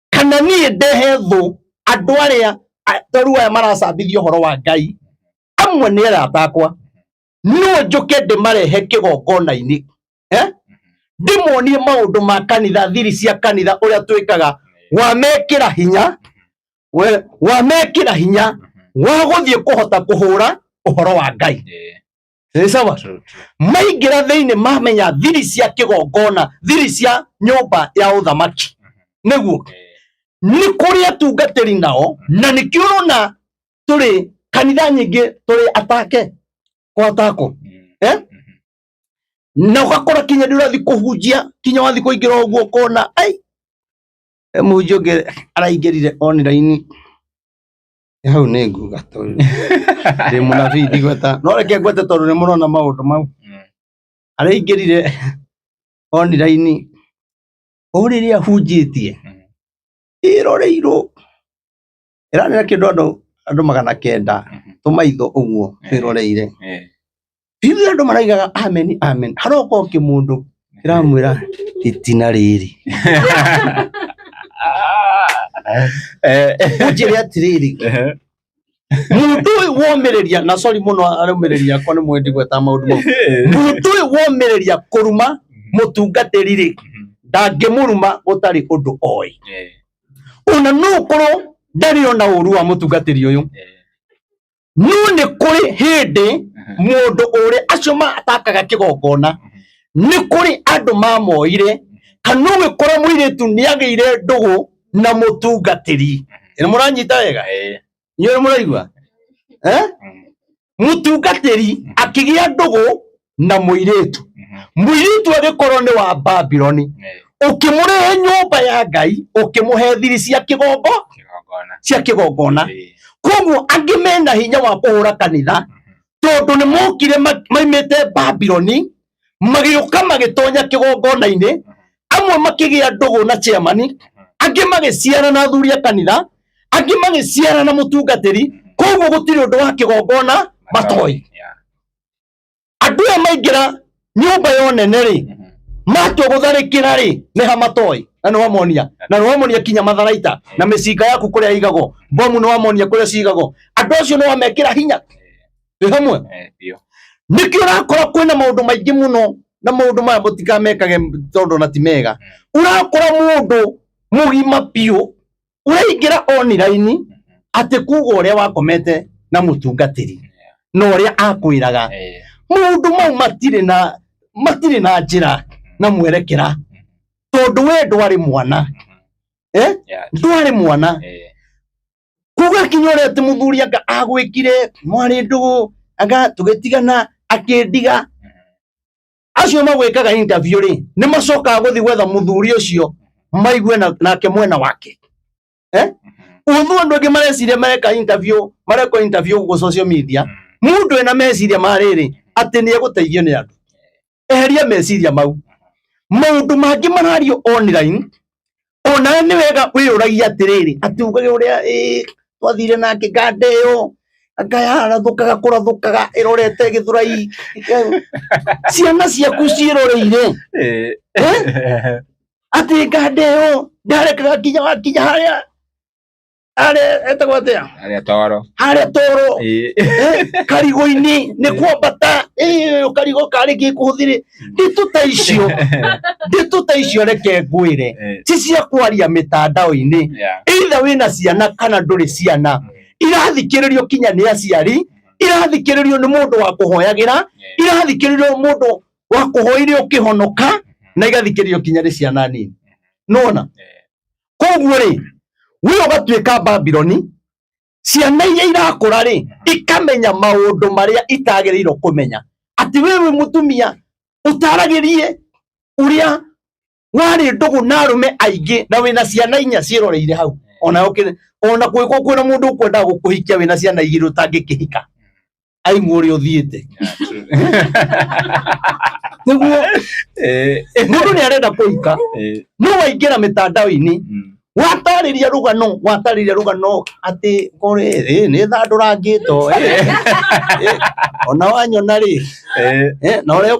kana niĩ ndehe thũ, andũ arĩa ta rĩu aya maracambithia ũhoro wa Ngai, amwe nĩ arata akwa, no njũke ndĩmarehe kĩgongona-inĩ, ndĩmonie maũndũ ma kanitha, thiri cia kanitha, ũrĩa twĩkaga, wamekĩra hinya, wamekĩra hinya wa gũthiĩ kũhota kũhũra ũhoro wa Ngai. Ĩ sawa? Maingĩra thĩinĩ mamenya thiri cia kĩgongona, thiri cia nyũmba ya ũthamaki, nĩguo nĩ kũrĩ atungatĩri nao, na nĩkĩo ũrona tũrĩ kanitha nyingĩ tũrĩ atake kwatakwo, na ũgakora kinya ndĩ ũrathiĩ kũhunjia, kinya wathiĩ kũingĩra ũguo ũkona ai. He mũhunjia ũngĩ araingĩrire online hau nĩ nguga tondũ ndĩ mũnabii ndigweta no reke ngwete tondũ nĩ mũrona maũndũ mau. Araingĩrire online o rĩrĩa ahunjĩtie ĩroreirwo ĩranĩra kĩndũ andũ 900 tũmaitho ũguo twĩroreire. Ithuĩ andũ maraigaga amen amen haroka o kĩmũndũ kĩramwĩra itina rĩrĩ ũnjĩre atĩrĩrĩ mũndũ ũyũ womĩrĩria na sorry mũno arũmĩrĩri akwa nĩ mwendi gweta maũndũ mau mũndũ ũyũ womĩrĩria kũruma mũtungatĩri rĩ ndangĩmũruma gũtarĩ ũndũ oĩ ona no ũkorwo ndarĩ ona ũru wa mũtungatĩri ũyũ no nĩ kũrĩ hĩndĩ mũndũ ũrĩa acio matakaga kĩgongona nĩ kũrĩ andũ mamoire kana ũgĩkora mũirĩtu nĩ agĩire ndũgũ na mũtungatĩri. Nĩ mũranyita wega? Inyuĩ nĩ mũraigua? Eh? Mũtungatĩri akĩgĩa ndũgũ na mũirĩtu, mũirĩtu agĩkorwo nĩ wa Babironi, ũkĩmũrehe nyũmba ya Ngai, ũkĩmũhe thiri cia kĩgongo cia kĩgongona. Koguo angĩ mena hinya wa kũhũra kanitha tondũ nĩ mokire maimĩte Babironi magĩũka magĩtonya kĩgongona-inĩ, amwe makĩgĩa ndũgũ na chairman, angĩ magĩciara na athuri a kanitha, angĩ magĩciara na mũtungatĩri. Koguo gũtirĩ ũndũ wa kĩgongona matoĩ. Andũ aya maingĩra nyũmba ya ũnene rĩ, matua gũtharĩkĩra rĩ, nĩ ha matoĩ na nĩ wamonia na nĩ wamonia kinya matharaita na mĩcinga yaku kũrĩa ĩigagwo, bomu nĩ wamonia kũrĩa cigagwo. Andũ acio nĩ wamekĩra hinya. Twĩ hamwe? Nĩkĩo ũrakora kwĩna maũndũ maingĩ mũno na maũndũ maya mũtikamekage tondũ na ti mega. Ũrakora mũndũ mũgima biũ ũraingĩra online atĩ kuga ũrĩa wakomete na mũtungatĩri na ũrĩa akwĩraga. Maũndũ mau matirĩ na njĩra na mwerekera tondũ we ndwarĩ mwana. Ndwarĩ mwana. Kuga kinya ũrĩa atĩ mũthuri anga agwĩkire mwarĩ ndũgũ anga tũgĩtigana akĩndiga. Acio magwĩkaga interview rĩ nĩ macokaga gũthiĩ gwetha mũthuri ũcio maigue nake mwena wake. Ũthũ andũ angĩ mareciria mareka interview, marekwo interview gũkũ social media, mũndũ ena meciria ma rĩrĩ atĩ nĩ egũteithio nĩ andũ. Eheria meciria mau. Maũndũ mangĩ marario online onawe nĩ wega wĩyũragia atĩrĩrĩ atĩ ugage ũrĩa twathire nake nganda ĩyo anga yarathũkaga kũrathũkaga ĩrorete Gĩthũrai, ciana ciaku ciĩroreire atĩ nganda ĩyo ndarekaga nginya wakinya harĩa harĩa etagwo atĩa Harĩa toro. Harĩa toro. Karigũ-inĩ nĩ kwambata karigũ karĩ gĩkũhũthĩre nditũ ta icio nditũ ta icio reke ngwĩre ti cia kwaria mĩtandao-inĩ. Either wĩna ciana kana ndũrĩ ciana, irathikĩrĩrio kinya nĩ aciari, irathikĩrĩrio nĩ mũndũ wa kũhoyagĩra, irathikĩrĩrio mũndũ wa kũhoire ũkĩhonoka, na igathikĩrĩrio kinya nĩ ciana nini. Nona koguo rĩ we ũgatuĩka Babironi, ciana iria irakũra rĩ ikamenya maũndũ marĩa itagĩrĩirwo kũmenya, atĩ we wĩ mũtumia ũtaragĩrie ũrĩa warĩ ndũgũ na arũme aingĩ na wĩna ciana inya ciĩroreire hau, ona ona kwĩkwo kwĩna mũndũ ũkwendaga gũkũhikia wĩna ciana igĩrĩ ũtangĩkĩhika aigua ũrĩa ũthiĩte. Nĩguo mũndũ nĩ arenda kũhika no waingĩra mĩtandao-inĩ watarĩria rũgano atĩ kũrĩ nĩ thandũrangĩtwo ona wanyona rĩ na ũrĩa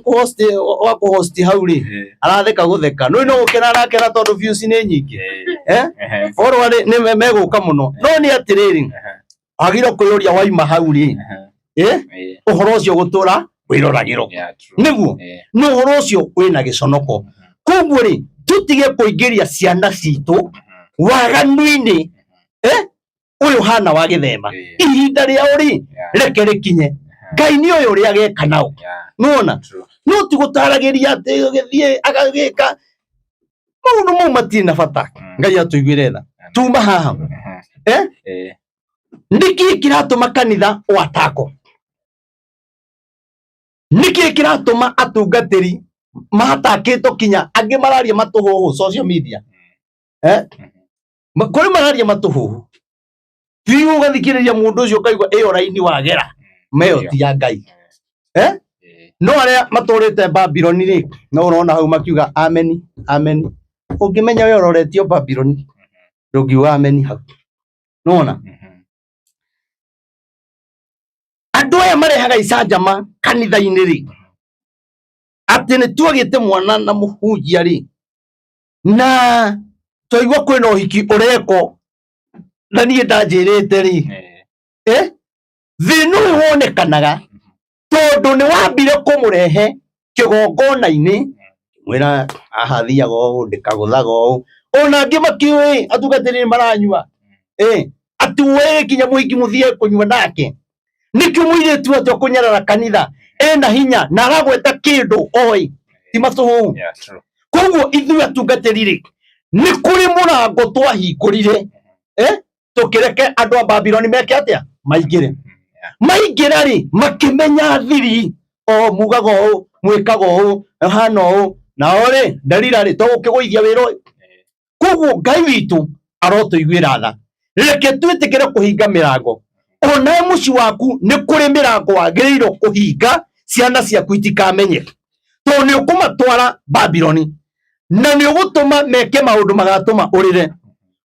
wa kũhost hau rĩ aratheka gũtheka no no gũkena arakena tondũ views nĩ nyingĩ follower nĩ megũka mũno no nĩ atĩrĩrĩ wagĩrĩirwo kwĩyũria waima hau rĩ ũhoro ũcio gũtũra wĩroragĩrwo nĩguo nĩ ũhoro ũcio wĩna gĩconoko. Koguo rĩ tũtige kũingĩria ciana citũ waganu-inĩ ũyũ hana wa gĩthema. Ihinda rĩao rĩ reke rĩkinye, Ngai nĩ ũyũ ũrĩa ageka nao. Nĩwona no ti gũtaragĩria atĩ ũgĩthiĩ agagĩka maũndũ mau matirĩ na bata. Ngai atũiguĩre tha. Tuma haha. Nĩkĩ kĩratũma kanitha ũatako? Nĩkĩ kĩratũma atungatĩri matakĩtwo kinya angĩ mararia matũhũhũ social media? Kũrĩ mararia matũhũhũ biũ, ũgathikĩrĩria mũndũ ũcio ũkaigua ĩyo raini wagera meyo ti ya Ngai. Eh? No arĩa matũrĩte Babiloni rĩ, no ũrona hau makiuga ameni ameni. Ũngĩmenya we ũroretio Babiloni ndũngiuga ameni hau. Nĩwona? Andũ aya marehaga icanjama kanitha-inĩ rĩ, atĩ nĩ tuagĩte mwana na mũhunjia rĩ, na twaigua kwĩna ũhiki ũrekwo na niĩ ndanjĩrĩte rĩ, eh? Thĩna ũyũ wonekanaga tondũ nĩ wambire kũmũrehe kĩgongona-inĩ, mwĩra haha thiaga ũũ, ndĩkagũthaga ũũ, ona angĩ makĩũĩ atungatĩri nĩ maranyua, eh, atĩ we nginya mũhiki mũthiĩ kũnyua nake. Nĩkĩo mũirĩtu atĩ ũkũnyarara kanitha ena hinya na aragweta kĩndũ oĩ ti matũhũhu. Yeah, true. Koguo ithuĩ atungatĩri rĩ, nĩ kũrĩ mũrango twahingũrire, eh, tũkĩreke andũ a Babiloni meke atĩa? Maingĩre. Maingĩra rĩ, makĩmenya thiri, o mugaga ũũ, mwĩkaga ũũ, hana ũũ, nao rĩ, ndarira rĩ, to gũkĩgũithia wĩra ũyũ. Koguo Ngai witũ arotũiguĩra tha, reke twĩtĩkĩre kũhinga mĩrango. Onawe mũciĩ waku nĩ kũrĩ mĩrango wagĩrĩirwo kũhinga ciana ciaku itikamenye, tondũ nĩ ũkũmatwara Babiloni na nĩ ũgũtũma meke maũndũ magatũma ũrĩre.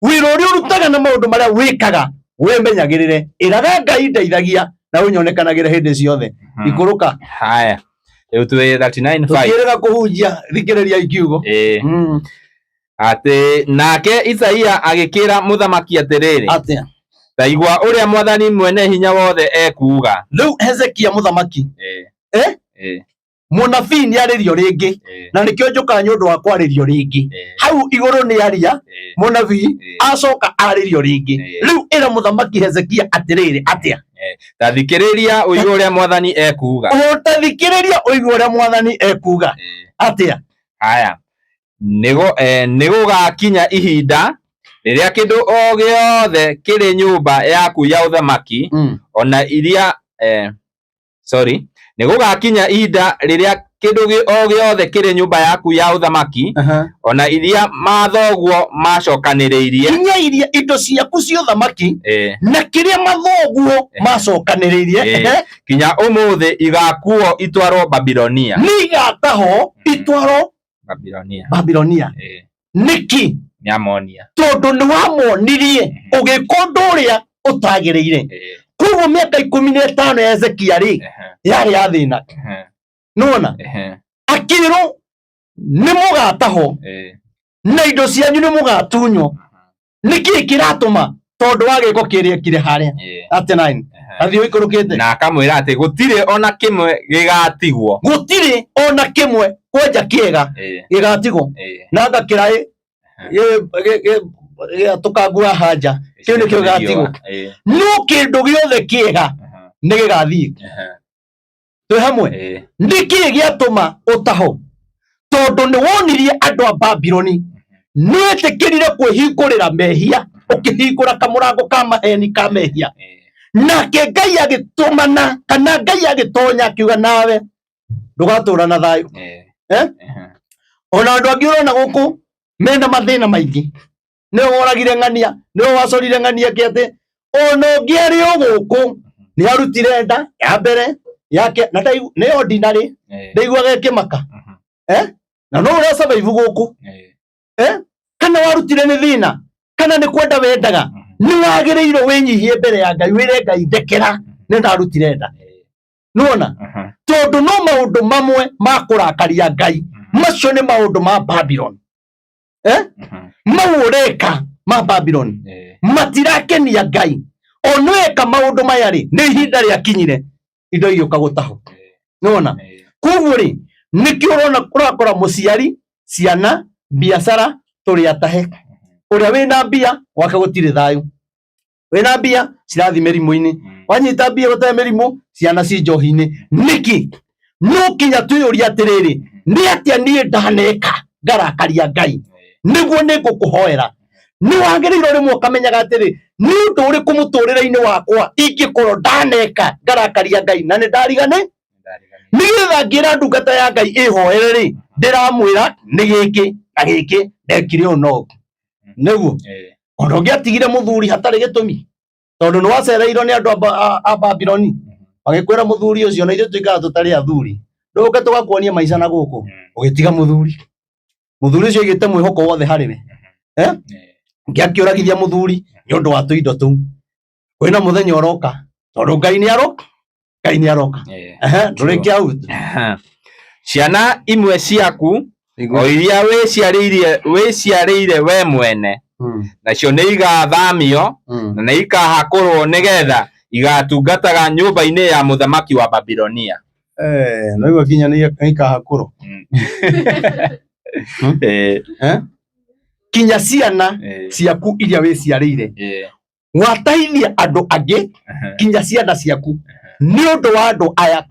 Wĩra ũrĩa ũrutaga na maũndũ marĩa wĩkaga wĩmenyagĩrĩre, ĩraga Ngai ndeithagia na ũnyonekanagĩre hĩndĩ ciothe. Ikũrũka. Haya, rĩu twĩ 39:5. Tũtiĩrĩga kũhunjia, thikĩrĩria ikiugo. Atĩ nake Isaia agĩkĩra mũthamaki atĩrĩrĩ, Atĩa? Ta igua ũrĩa Mwathani mwene hinya wothe ekuuga. Rĩu Hezekia mũthamaki, Eh? Mũnabii nĩ arĩrio rĩngĩ, na nĩkĩo njũkaga nĩ ũndũ wa kwarĩrio rĩngĩ. Hau igũrũ nĩ aria mũnabii, acoka arĩrio rĩngĩ. Rĩu ĩra mũthamaki Hezekia atĩrĩrĩ, atĩa? Ta thikĩrĩria ũigue ũrĩa Mwathani ekuuga. Ta thikĩrĩria ũigue ũrĩa Mwathani ekuuga. Atĩa? Haya, nĩgũgakinya ihinda rĩrĩa kĩndũ o gĩothe kĩrĩ nyũmba yaku ya ũthamaki, ona iria, sorry, nĩgũgakinya ihinda rĩrĩa kĩndũ o gĩothe kĩrĩ nyũmba yaku ya ũthamaki, ona iria mathoguo macokanĩrĩirie, Nginya iria indo ciaku cia ũthamaki na kĩrĩa mathoguo macokanĩrĩirie, kinya ũmũthĩ igakuo itwarwo Babilonia. Nĩ igatahwo itwarwo Babilonia. Babilonia. Nĩkĩ? Nĩamonia. Tondũ nĩ wamonirie ũgĩka ũndũ ũrĩa ũtagĩrĩire. Koguo mĩaka 15 ya Hezekia rĩ, yarĩ ya thĩna. Nĩwona? Akĩrwo nĩ mũgatahwo na indo cianyu nĩ mũgatunywo. Nĩkĩ kĩratũma? Tondũ wa gĩko kĩrĩa ekire harĩa. 39. Athiĩ ũikũrũkĩte. Na akamwĩra atĩ gũtirĩ ona kĩmwe gĩgatigwo. Gũtirĩ ona kĩmwe kwenja kĩega gĩgatigwo. Na ngakĩraĩ gĩatũkangua hanja, kĩu nĩkĩo gĩgatigwo. No kĩndũ gĩothe kĩega nĩ gĩgathiĩ. Twĩ hamwe? Nĩkĩ gĩatũma ũtaho? Tondũ nĩ wonirie andũ a Babiloni, nĩ wetĩkĩrire kwĩhingũrĩra mehia, ũkĩhingũra kamũrango ka maheni ka mehia. Nake Ngai agĩtũmana, kana Ngai agĩtonya akiuga nawe ndũgatũra na thayũ. Ona andũ angĩ ũrona gũkũ mena mathĩna maingĩ, nĩwe woragire ng'ania, nĩwe wacorire ng'ania ĩngĩ atĩ ona ũngĩ arĩ o gũkũ nĩ arutire nda ya mbere yake na nĩ ordinary, ndaiguaga ĩkĩmaka, na no ũra survive gũkũ, kana warutire nĩ thĩna kana nĩ kwenda wendaga, nĩ wagĩrĩirwo wĩnyihie mbere ya Ngai, wĩre Ngai ndekera nĩ ndarutire nda. Nĩwona? Tondũ no maũndũ mamwe ma kũrakaria Ngai, macio nĩ maũndũ ma Babylon. Mau ũreka ma Babylon matirakenia Ngai. Ona weka maũndũ maya rĩ, nĩ ihinda rĩakinyire indo igĩũka gũtahwo. Nĩwona? Koguo rĩ, nĩkĩo ũrona ũrakora mũciari, ciana, biacara tũrĩ atahe. Ũrĩa wĩna mbia gwake gũtirĩ thayũ, wĩna mbia cirathiĩ mĩrimũ-inĩ, wanyita mbia gũtarĩ mĩrimũ, ciana ci njohi-inĩ. Nĩkĩ? No kinya twĩyũrie atĩrĩrĩ, nĩ atĩa niĩ ndaneka ngarakaria Ngai? Nĩguo nĩ ngũkũhoera. Nĩ wagĩrĩirwo rĩmwe ũkamenyaga atĩrĩ, nĩ ũndũ ũrĩkũ mũtũrĩre-inĩ wakwa ingĩkorwo ndaneka ngarakaria Ngai na nĩ ndarigane, nĩgetha ngĩra ndungata ya Ngai ĩhoere rĩ, ndĩramwĩra nĩ gĩkĩ na gĩkĩ ndekire ũũ na ũũ. Nĩguo. Ona ũngĩatigire mũthuri hatarĩ gĩtũmi, tondũ nĩ wacereirwo nĩ andũ a Babiloni, magĩkwĩra mũthuri ũcio na ithuĩ tũikaraga tũtarĩ athuri, ndũke tũgakuonia maica na gũkũ. Ũgĩtiga mũthuri, mũthuri ũcio aigĩte mwĩhoko wothe harĩ we. Ngĩakĩũragithia mũthuri nĩ ũndũ wa tũindo tũu. Kwĩna mũthenya ũroka, tondũ Ngai nĩ aroka, Ngai nĩ aroka. Ehe, ndũrĩkia hau. Ciana imwe ciaku o iria wĩciarĩire we mwene, nacio nĩ igathamio na nĩ ikahakũrwo nĩgetha igatungataga nyũmba-inĩ ya mũthamaki wa Babilonia. Naigua kinya nĩ ikahakũrwo. Kinya ciana ciaku iria wĩciarĩire, gwataithia andũ angĩ kinya ciana ciaku nĩ ũndũ wa andũ aya.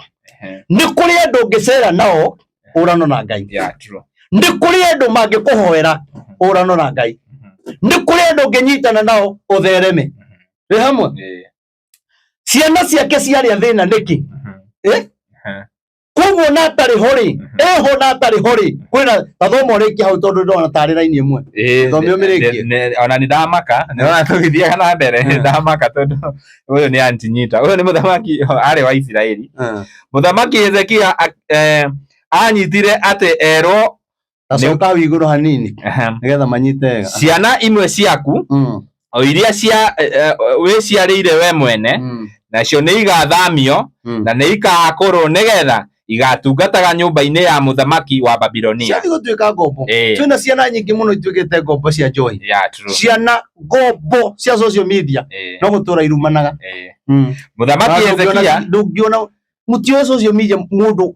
Nĩ kũrĩ andũ ũngĩcera nao ũrano na Ngai. Nĩ kũrĩ andũ mangĩkũhoera ũrano na Ngai. Nĩ kũrĩ andũ ũngĩnyitana nao ũthereme. Wĩ hamwe? Ciana ciake ciarĩa thĩna nĩkĩ? Koguo na atarĩ ho rĩ, eho na atarĩ ho rĩ, kwĩna ta thoma ũrĩkie hau tondũ ndona tarĩ raini ĩmwe. Thome ũmĩrĩkie. Ona nĩ ndamaka, nĩrona tũgĩthiaga na mbere, nĩ ndamaka tondũ ũyũ nĩ antinyita. Ũyũ nĩ mũthamaki arĩ wa Isiraeli. Mũthamaki Hezekia anyitire atĩ erwo Tacoka hau igũrũ hanini nĩgetha manyite wega. Ciana imwe ciaku o iria cia wĩciarĩire we mwene, nacio nĩ igathamio na nĩ ikahakũrwo nĩgetha igatungataga nyũmba-inĩ ya mũthamaki wa Babilonia. Ciathiĩ gũtuĩka ngombo. Twĩna ciana nyingĩ mũno ituĩkĩte ngombo cia njohi. Ciana ngombo cia social media. No gũtũra irumanaga. Mũthamaki Hezekia ndũngĩona mũtioe social media mũndũ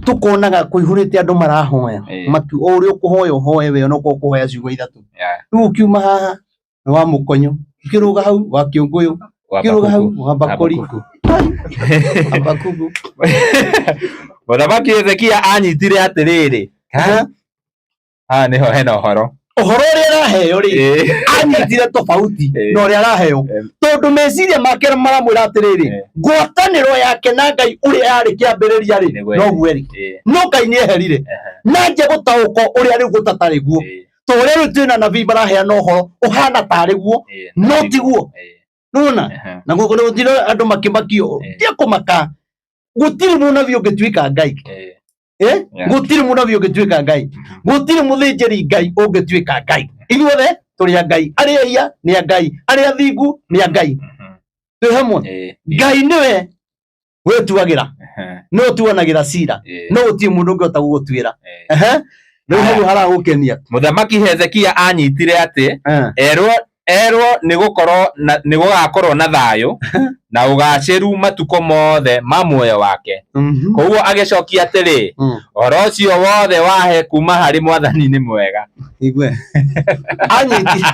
tukonaga kuihurite andu marahoya matu o uria ukuhoya uhoe we no kuhoya ciugo ithatu. Riu ukiuma haha ni wa mukonyo, ukiruga hau wa kiunguyu, ukiruga hau wa bakuri. Habakuku. Mũthamaki Hezekia anyitire atĩrĩrĩ, haha nĩho hena ũhoro. Ũhoro ũrĩa araheo rĩ, anyitire tofauti na ũrĩa araheo, tondũ meciria make maramwĩra atĩrĩrĩ, ngwatanĩro yake na Ngai ũrĩa yarĩ kĩambĩrĩria rĩ, noguo ĩrĩ. No Ngai nĩ eherire na nje gũtaũkwo ũrĩa rĩu gũtatarĩ guo, to ũrĩa rĩu twĩna nabii maraheana ũhoro ũhana tarĩ guo no tiguo. Nĩwona? Na gũkũ gũtirĩ andũ makĩmakio, tia kũmaka, gũtirĩ mũnabii ũngĩtuĩka Ngai. Gũtirĩ mũnabii ũngĩtuĩka Ngai, gũtirĩ mũthĩnjĩri Ngai ũngĩtuĩka Ngai. Ithuothe tũrĩ a Ngai, arĩa ehia nĩ a Ngai, arĩa athingu nĩ a Ngai. Twĩ hamwe? Ngai nĩwe wĩtuagĩra, no ũtuanagĩra cira, no gũtirĩ mũndũ ũngĩhota gũgũtuĩra. Rĩu hau haragũkenia. Mũthamaki Hezekia anyitire atĩ erwo nĩ gũgakorwo na thayũ na ũgacĩru matukũ mothe ma muoyo wake. Koguo agĩcokia atĩrĩ, ũhoro ũcio wothe wahe kuma harĩ Mwathani nĩ mwega. Igue. Anyiti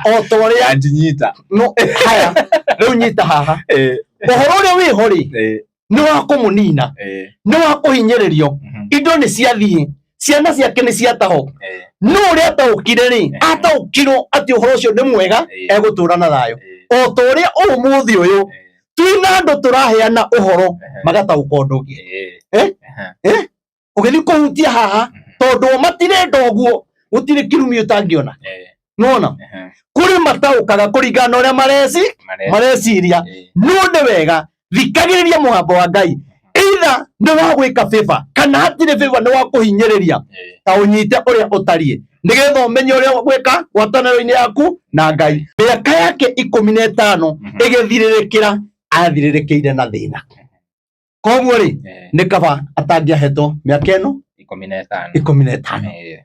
o ta ũrĩa anjinyita. No haya, rĩu nyita haha. Ũhoro ũrĩa wĩho rĩ, nĩ wa kũmũnina, nĩ wa kũhinyĩrĩrio, indo nĩ ciathiĩ, ciana ciake nĩ ciataho. No ũrĩa ataũkire rĩ, ataũkirwo atĩ ũhoro ũcio nĩ mwega, egũtũra na thayũ. O ta ũrĩa ũmũthĩ ũyũ twĩna andũ tũraheana ũhoro magataũka ũndũ ũngĩ. Ũgĩthiĩ kũhutia haha tondũ matirenda ũguo, gũtirĩ kĩrumi ũtangĩona. Nĩwona? Kũrĩ mataũkaga kũringana na ũrĩa mareciria. No nĩ wega thikagĩrĩria mũgambo wa Ngai, either nĩ wa gwĩka favor kana hatirĩ favor, nĩ wa kũhinyĩrĩria, ta ũnyite ũrĩa ũtariĩ nĩgetha ũmenye ũrĩa gwĩka ngwatanĩro-inĩ yaku na Ngai. Mĩaka yake 15 ĩgĩthirĩrĩkĩra, athirĩrĩkĩire na thĩna. Koguo rĩ, nĩ kaba atangĩahetwo mĩaka ĩno 15. 15.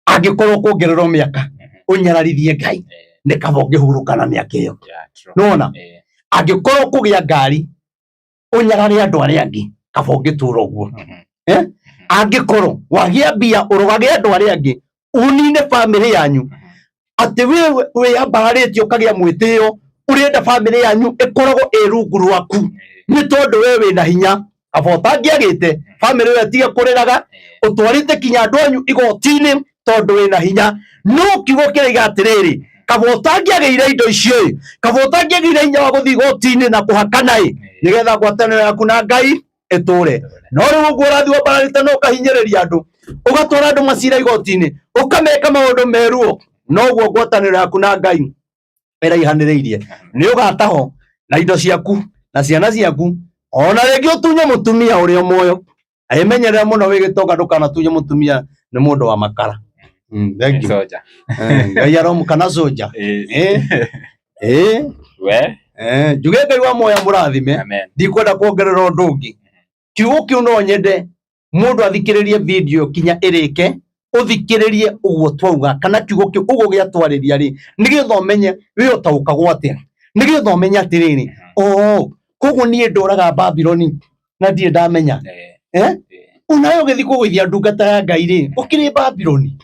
Angĩkorwo kuongererwo mĩaka ũnyararithie Ngai, nĩ kaba ũngĩhurũka na mĩaka ĩyo. Nĩwona? Angĩkorwo kũgĩa ngari ũnyarare andũ arĩa angĩ, kaba ũngĩtũra ũguo. Angĩkorwo wagĩa mbia ũrogage andũ arĩa angĩ, ũnine bamĩrĩ yanyu, atĩ we wĩyambararĩtie ũkagĩa mwĩtĩo, ũrenda bamĩrĩ yanyu ĩkoragwo ĩ rungu rwaku nĩ tondũ we wĩna hinya, kaba ũtangĩagĩte bamĩrĩ ĩyo ĩtige kũrĩraga, ũtwarĩte kinya andũ anyu igoti-inĩ tondũ wĩna hinya. No kiugo kĩraiga atĩrĩrĩ, kaba ũtangĩagĩire indo icio ĩ, kaba ũtangĩagĩire hinya wa gũthiĩ igoti-inĩ na kũhakana ĩ, nĩgetha ngwatanĩro yaku na Ngai ĩtũre. No rĩu ũguo ũrathiĩ wambararĩte na ũkahinyĩrĩria andũ, ũgatwara andũ macira igoti-inĩ, ũkameka maũndũ meruo, noguo ngwatanĩro yaku na Ngai Ĩraihanĩrĩirie nĩ ũgataho na indo ciaku na ciana ciaku, ona rĩngĩ ũtunye mũtumia ũrĩa muoyo. Ĩmenyerera mũno wĩ gĩtonga, ndũkanatunye mũtumia, nĩ mũndũ wa makara. Thank you. Soja. Ngai aromu kana soja. Eh. We. Njuge Ngai wa muoya mũrathime. Amen. Ndikwenda kuongerera ũndũ ũngĩ. Kiugo kĩu no nyende mũndũ athikĩrĩrie video kinya ĩrĩke, ũthikĩrĩrie ũguo twauga kana kiugo kĩu ũguo gĩatwarĩria rĩ, nĩgetha ũmenye wĩ ũtaũkagwo atĩa, nĩgetha ũmenye atĩrĩrĩ, oo koguo niĩ ndũraga Babironi na ndirĩ ndamenya. Onawe ũgĩthiĩ kũgũithia ndungata ya Ngai rĩ, ũkĩrĩ Babironi.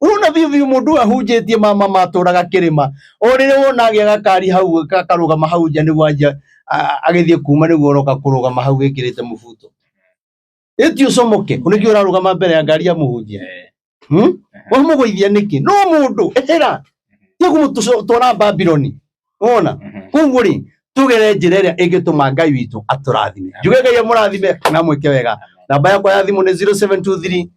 Ũrona biũ biũ mũndũ ũyũ ahunjĩtie mama matũraga kĩrĩma, o rĩrĩa wona agĩa gakari hau karũgama hau nja nĩguo anjia agĩthiĩ kuma nĩguo ũroka kũrũgama hau wĩkĩrĩte mũbuto. Ĩti ũcomoke, nĩkĩ ũrarũgama mbere ya ngari ya mũhunjia? Wamũgũithia nĩkĩ? No mũndũ, ehera. Tiga kũmũtwara Babironi. Wona? Koguo rĩ, tũgere njĩra ĩrĩa ĩngĩtũma Ngai witũ atũrathime. Njuge Ngai amũrathime na mwĩke wega. Namba yakwa ya thimũ nĩ 0723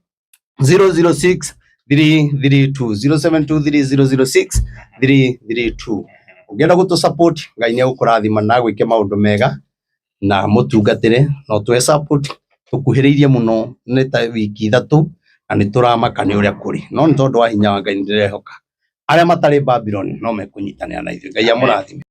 006 332, 0723 006 332. Ũngĩenda gũtũ support, Ngai nĩ egũkũrathima na agwĩke maũndũ mega na mũtungatĩre na ũtũhe support. Tũkuhĩrĩirie mũno, nĩ ta wiki 3 na nĩ tũramaka nĩ ũrĩa kũrĩ, no nĩ tondũ wa hinya wa Ngai nĩ ndĩrehoka arĩa matarĩ Babylon no mekũnyitanĩra na ithuĩ. Ngai amũrathime.